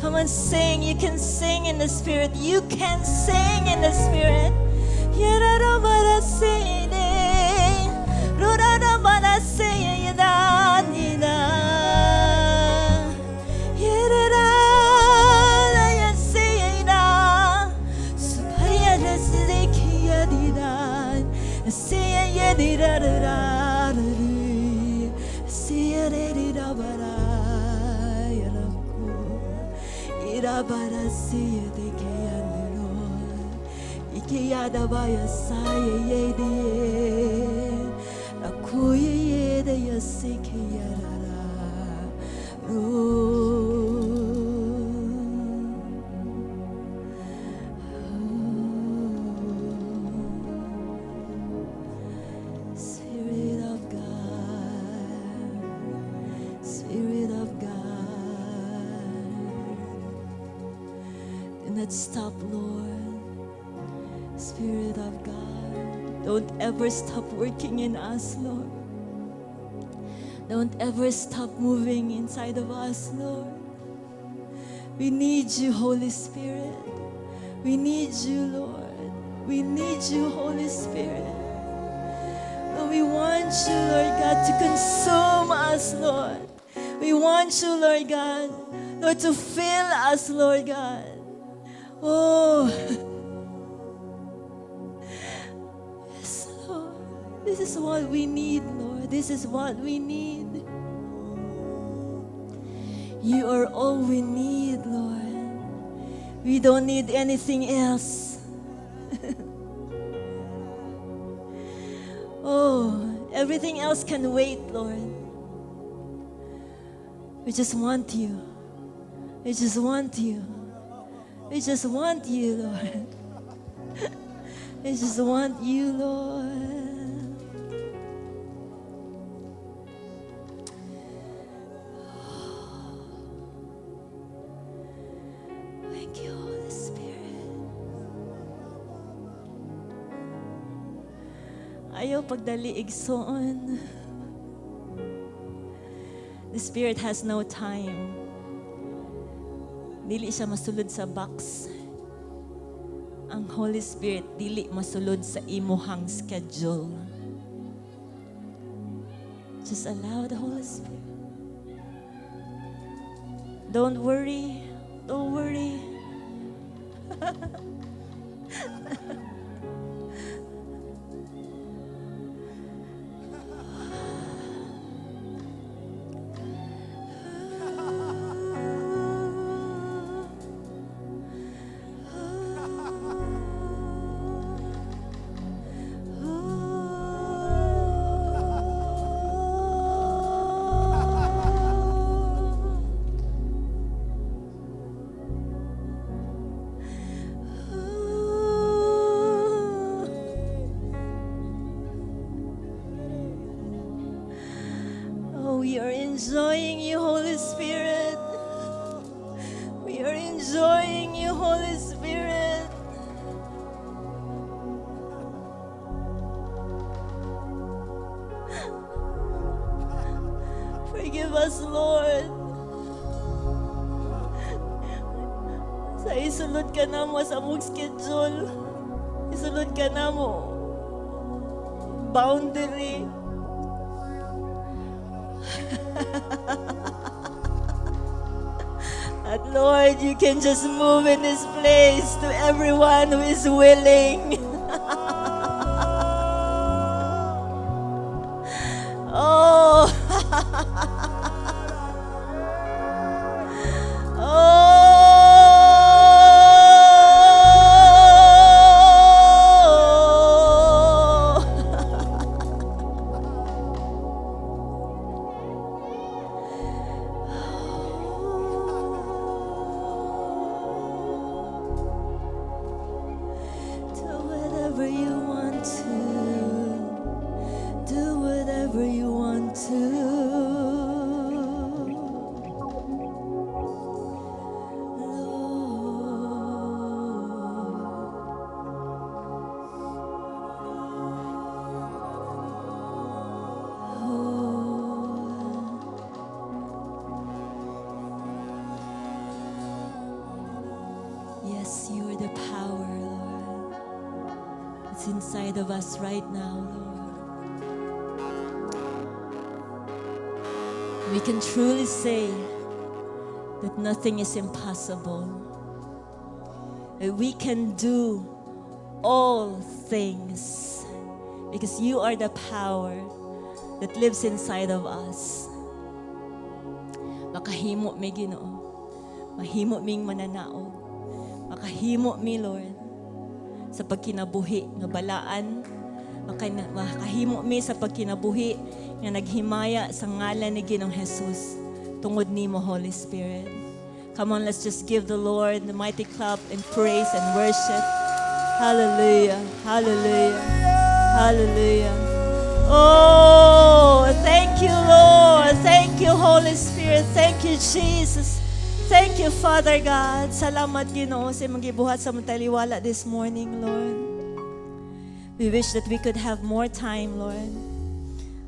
Come on, sing. You can sing in the Spirit. You can sing in the Spirit. Spirit of God, Spirit of God, do not stop, Lord. Spirit of God, don't ever stop working in us, Lord. Don't ever stop moving inside of us, Lord. We need you, Holy Spirit. We need you, Lord. We need you, Holy Spirit. Lord, we want you, Lord God, to consume us, Lord. We want you, Lord God, Lord, to fill us, Lord God. Oh, yes, Lord. This is what we need, Lord. This is what we need. You are all we need, Lord. We don't need anything else. Oh, everything else can wait, Lord. We just want you. We just want you. We just want you, Lord. We just want you, Lord. Thank you, Holy Spirit. Ayaw pagdali, igsoon. The Spirit has no time. Dili siya masulod sa box. Ang Holy Spirit dili masulod sa imuhang schedule. Just allow the Holy Spirit. Don't worry. Don't worry. Oh, we are enjoying you, Holy Spirit. We are enjoying you, Holy Spirit. Forgive us, Lord. Sa isulod ka namo sa among schedule. Isulod ka namo. Boundary. At Lord, you can just move in this place to everyone who is willing. Oh. Oh. Do whatever you want to. Do whatever you want to. Lord. Oh. Yes, you are the power, Lord. It's inside of us right now, Lord. We can truly say that nothing is impossible. That we can do all things because you are the power that lives inside of us. Makahimo mi, Ginoo. Mahimo ming mananaog. Makahimo mi, Lord, sa pagkinabuhi nga balaan. Makahimo mi sa pagkinabuhi nga naghimaya sa ngalan ni Ginoong Jesus tungod nimo, Holy Spirit. Come on, let's just give the Lord the mighty clap and praise and worship. Hallelujah. Hallelujah. Hallelujah. Oh, thank you, Lord. Thank you, Holy Spirit. Thank you, Jesus. Thank you, Father God. Salamat, Ginoo, sa imong gibuhat sa among taliwala this morning, Lord. We wish that we could have more time, Lord.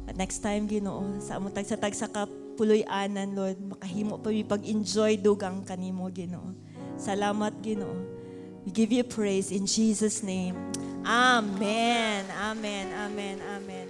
At next time, Ginoo, sa among tagsa-tagsa ka puloy-anan, Lord, makahimo pa mi pag-enjoy dugang kanimo, Ginoo. Salamat, Ginoo. We give you praise in Jesus' name. Amen. Amen. Amen. Amen.